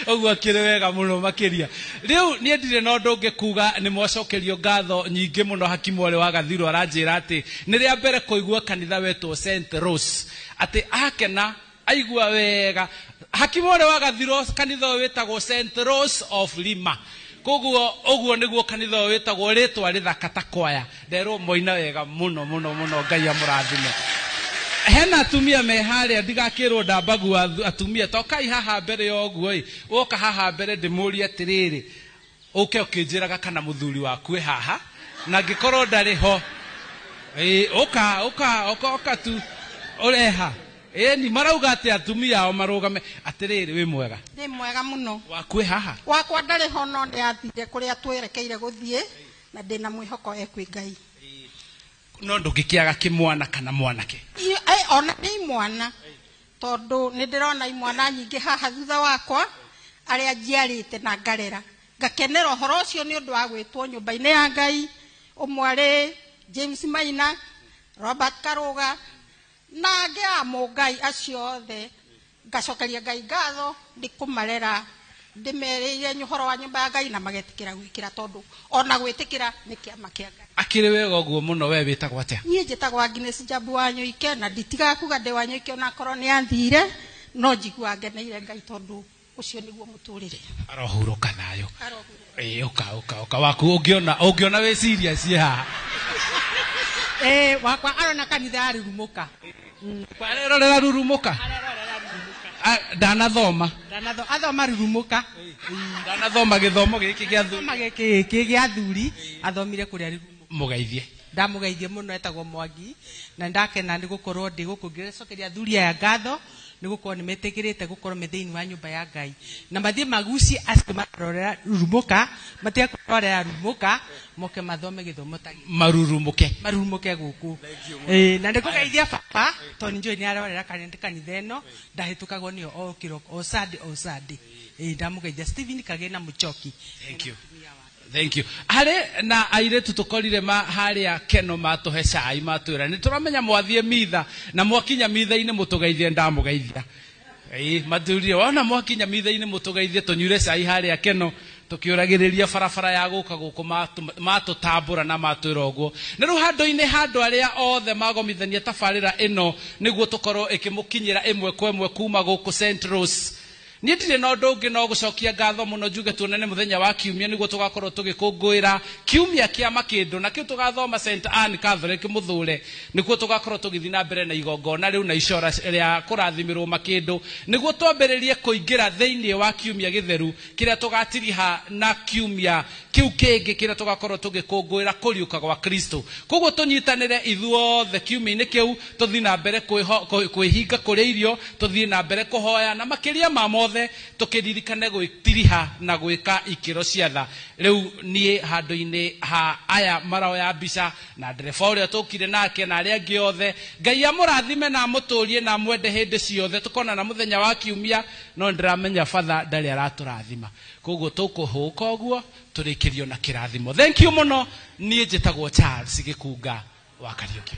Ũguo akĩrĩ wega mũno makĩria. Rĩu niĩ ndirĩ na ũndũ ũngĩ kuga, nĩ mwacokerio ngatho nyingĩ mũno. Hakimu ũrĩa wa Gathirũ aranjĩra atĩ nĩ rĩa mbere kũigua kanitha wetwo St Rose, atĩ akena aigua wega. Hakimu ũrĩa wa Gathirũ kanitha ũyũ wĩtagwo St Rose of Lima, koguo ũguo nĩguo kanitha ũyũ wĩtagwo, rĩtwa rĩthaka ta kwaya. Nderwo moina wega mũno mũno mũno, Ngai amũrathime. Hena atumia me harĩa, ndigakĩrwo ndambagua atumia, tokai haha mbere ya ũguo ĩ, woka haha mbere ndĩmũrie atĩrĩrĩ, ũke ũkĩnjĩraga kana mũthuri waku ĩ haha, na angĩkorwo ndarĩ ho, ũka ũka ũka ũka tu ũreha. Ĩni marauga atĩ atumia ao marũgame. Atĩrĩrĩ, wĩ mwega? Ndĩ mwega mũno. Waku ĩ haha? Wakwa ndarĩ ho no nĩ athire kũrĩa twerekeire gũthiĩ, na ndĩna mwĩhoko ekwĩ Ngai. No ndũngĩkĩaga kĩmwana kana mwanake? Ona nĩ imwana, tondũ nĩ ndĩrona imwana nyingĩ haha thutha wakwa arĩa njiarĩte na ngarera, ngakenera ũhoro ũcio nĩ ũndũ wa gwĩtwo nyũmba-inĩ ya Ngai. Ũmwe arĩ James Maina, Robert Karuga na angĩ a Mũngai acio othe, ngacokeria Ngai ngatho nĩ kũmarera. Ndĩmerĩire ũhoro wa nyũmba ya Ngai na magetĩkĩra gwĩkĩra, tondũ ona gwĩtĩkĩra nĩ kĩama kĩa Ngai. Akĩrĩ wega ũguo mũno. We wĩtagwo atĩa? Niĩ njĩtagwo Agnes Njabu wa Nyũike, na nditigaga kuga ndĩ wa Nyũike onakorwo nĩ athire, no njiguaga ngeneire Ngai tondũ Ũcio nĩguo mũtũrĩre. Arohurũka thayũ. Ĩĩ, ũka ũka ũka waku ũngĩona ũngĩona wĩ serious haha. Eh, wakwa arona kanitha ya Rurumũka. Arerorera Rurumũka. Ndanathoma. Ndanatho athoma Rurumũka. Ndanathoma gĩthomo gĩkĩ gĩa thuri. Athoma gĩkĩ gĩkĩ gĩa thuri athomire kũrĩa Rurumũka. Mũgeithie. Ndamũgeithie mũno, etagwo Mwangi, na ndakena nĩ gũkorwo ndĩ gũkũ ngĩcokeria athuri aya ngatho nĩ gũkorwo nĩ metĩkĩrĩte gũkorwo me thĩinĩ wa nyũmba ya Ngai, na mathiĩ magucie acio marorera Rurumũka, matige kũrorera Rurumũka, moke mathome gĩthomo ta gĩkĩ. Marurumũke. Marurumũke gũkũ. Ĩĩ, na nĩngũgeithia baba tondũ nĩnjũĩ nĩ arorera kanitha ĩno, ndahĩtũkagwo nĩyo o kĩroko, o Sunday o Sunday. Ĩĩ, ndamũgeithia Stephen Kagĩna Mũchoki. Thank you. Thank you. Harĩ na airĩtu tũkorire ma harĩa Keno matũhe cai, matwĩra nĩ tũramenya mwathiĩ mitha na mwakinya mitha-inĩ mũtũgeithie, ndamũgeithia. Ĩĩ, maturire wona mwakinya mitha-inĩ mũtũgeithie tũnyure cai harĩa Keno, tũkĩũragĩrĩria barabara ya gũka gũkũ, matũtambũra na matwĩra ũguo. Na rĩu handũ-inĩ handũ arĩa othe magomithania tabarĩra ĩno nĩguo tũkorwo ĩkĩmũkinyĩra ĩmwe kwa ĩmwe kuma gũkũ St. Rose. Niĩ ndirĩ na ũndũ ũngĩ no gũcokia ngatho mũno, njuge tuonane mũthenya wa kiumia nĩguo tũgakorwo tũgĩkũngũĩra kiumia kĩa makĩndũ, na kĩu tũgathoma St. Anne Catholic Mũthũre, nĩkuo tũgakorwo tũgĩthiĩ na mbere na igongona rĩu na icora rĩa kũrathimĩrwo makĩndũ, nĩguo twambĩrĩrie kũingĩra thĩinĩ wa kiumia gĩtheru kĩrĩa tũgatiriha na kiumia kĩu kĩngĩ kĩrĩa tũgakorwo tũgĩkũngũĩra kũriũka gwa Kristo. Koguo tũnyitanĩre ithuothe kiumia-inĩ kĩu, tũthiĩ na mbere kwĩhinga kũrĩa irio, tũthiĩ na mbere kũhoya, na makĩria ma mothe tũkĩririkane gwĩtiriha na gwĩka ikĩro cia tha. Rĩu niĩ handũ-inĩ ha aya maroya mbica na ndereba ũrĩa tũkire nake na arĩa angĩ othe, Ngai amũrathime na amũtũrie na amwende hĩndĩ ciothe. Tũkonana mũthenya wa kiumia, no nĩndĩramenya batha ndarĩ aratũrathima, koguo tũkũhũka ũguo tũrĩkĩrio na kĩrathimo. Thank you mũno. Niĩ njĩtagwo Charles Gĩkunga wa Kariũki.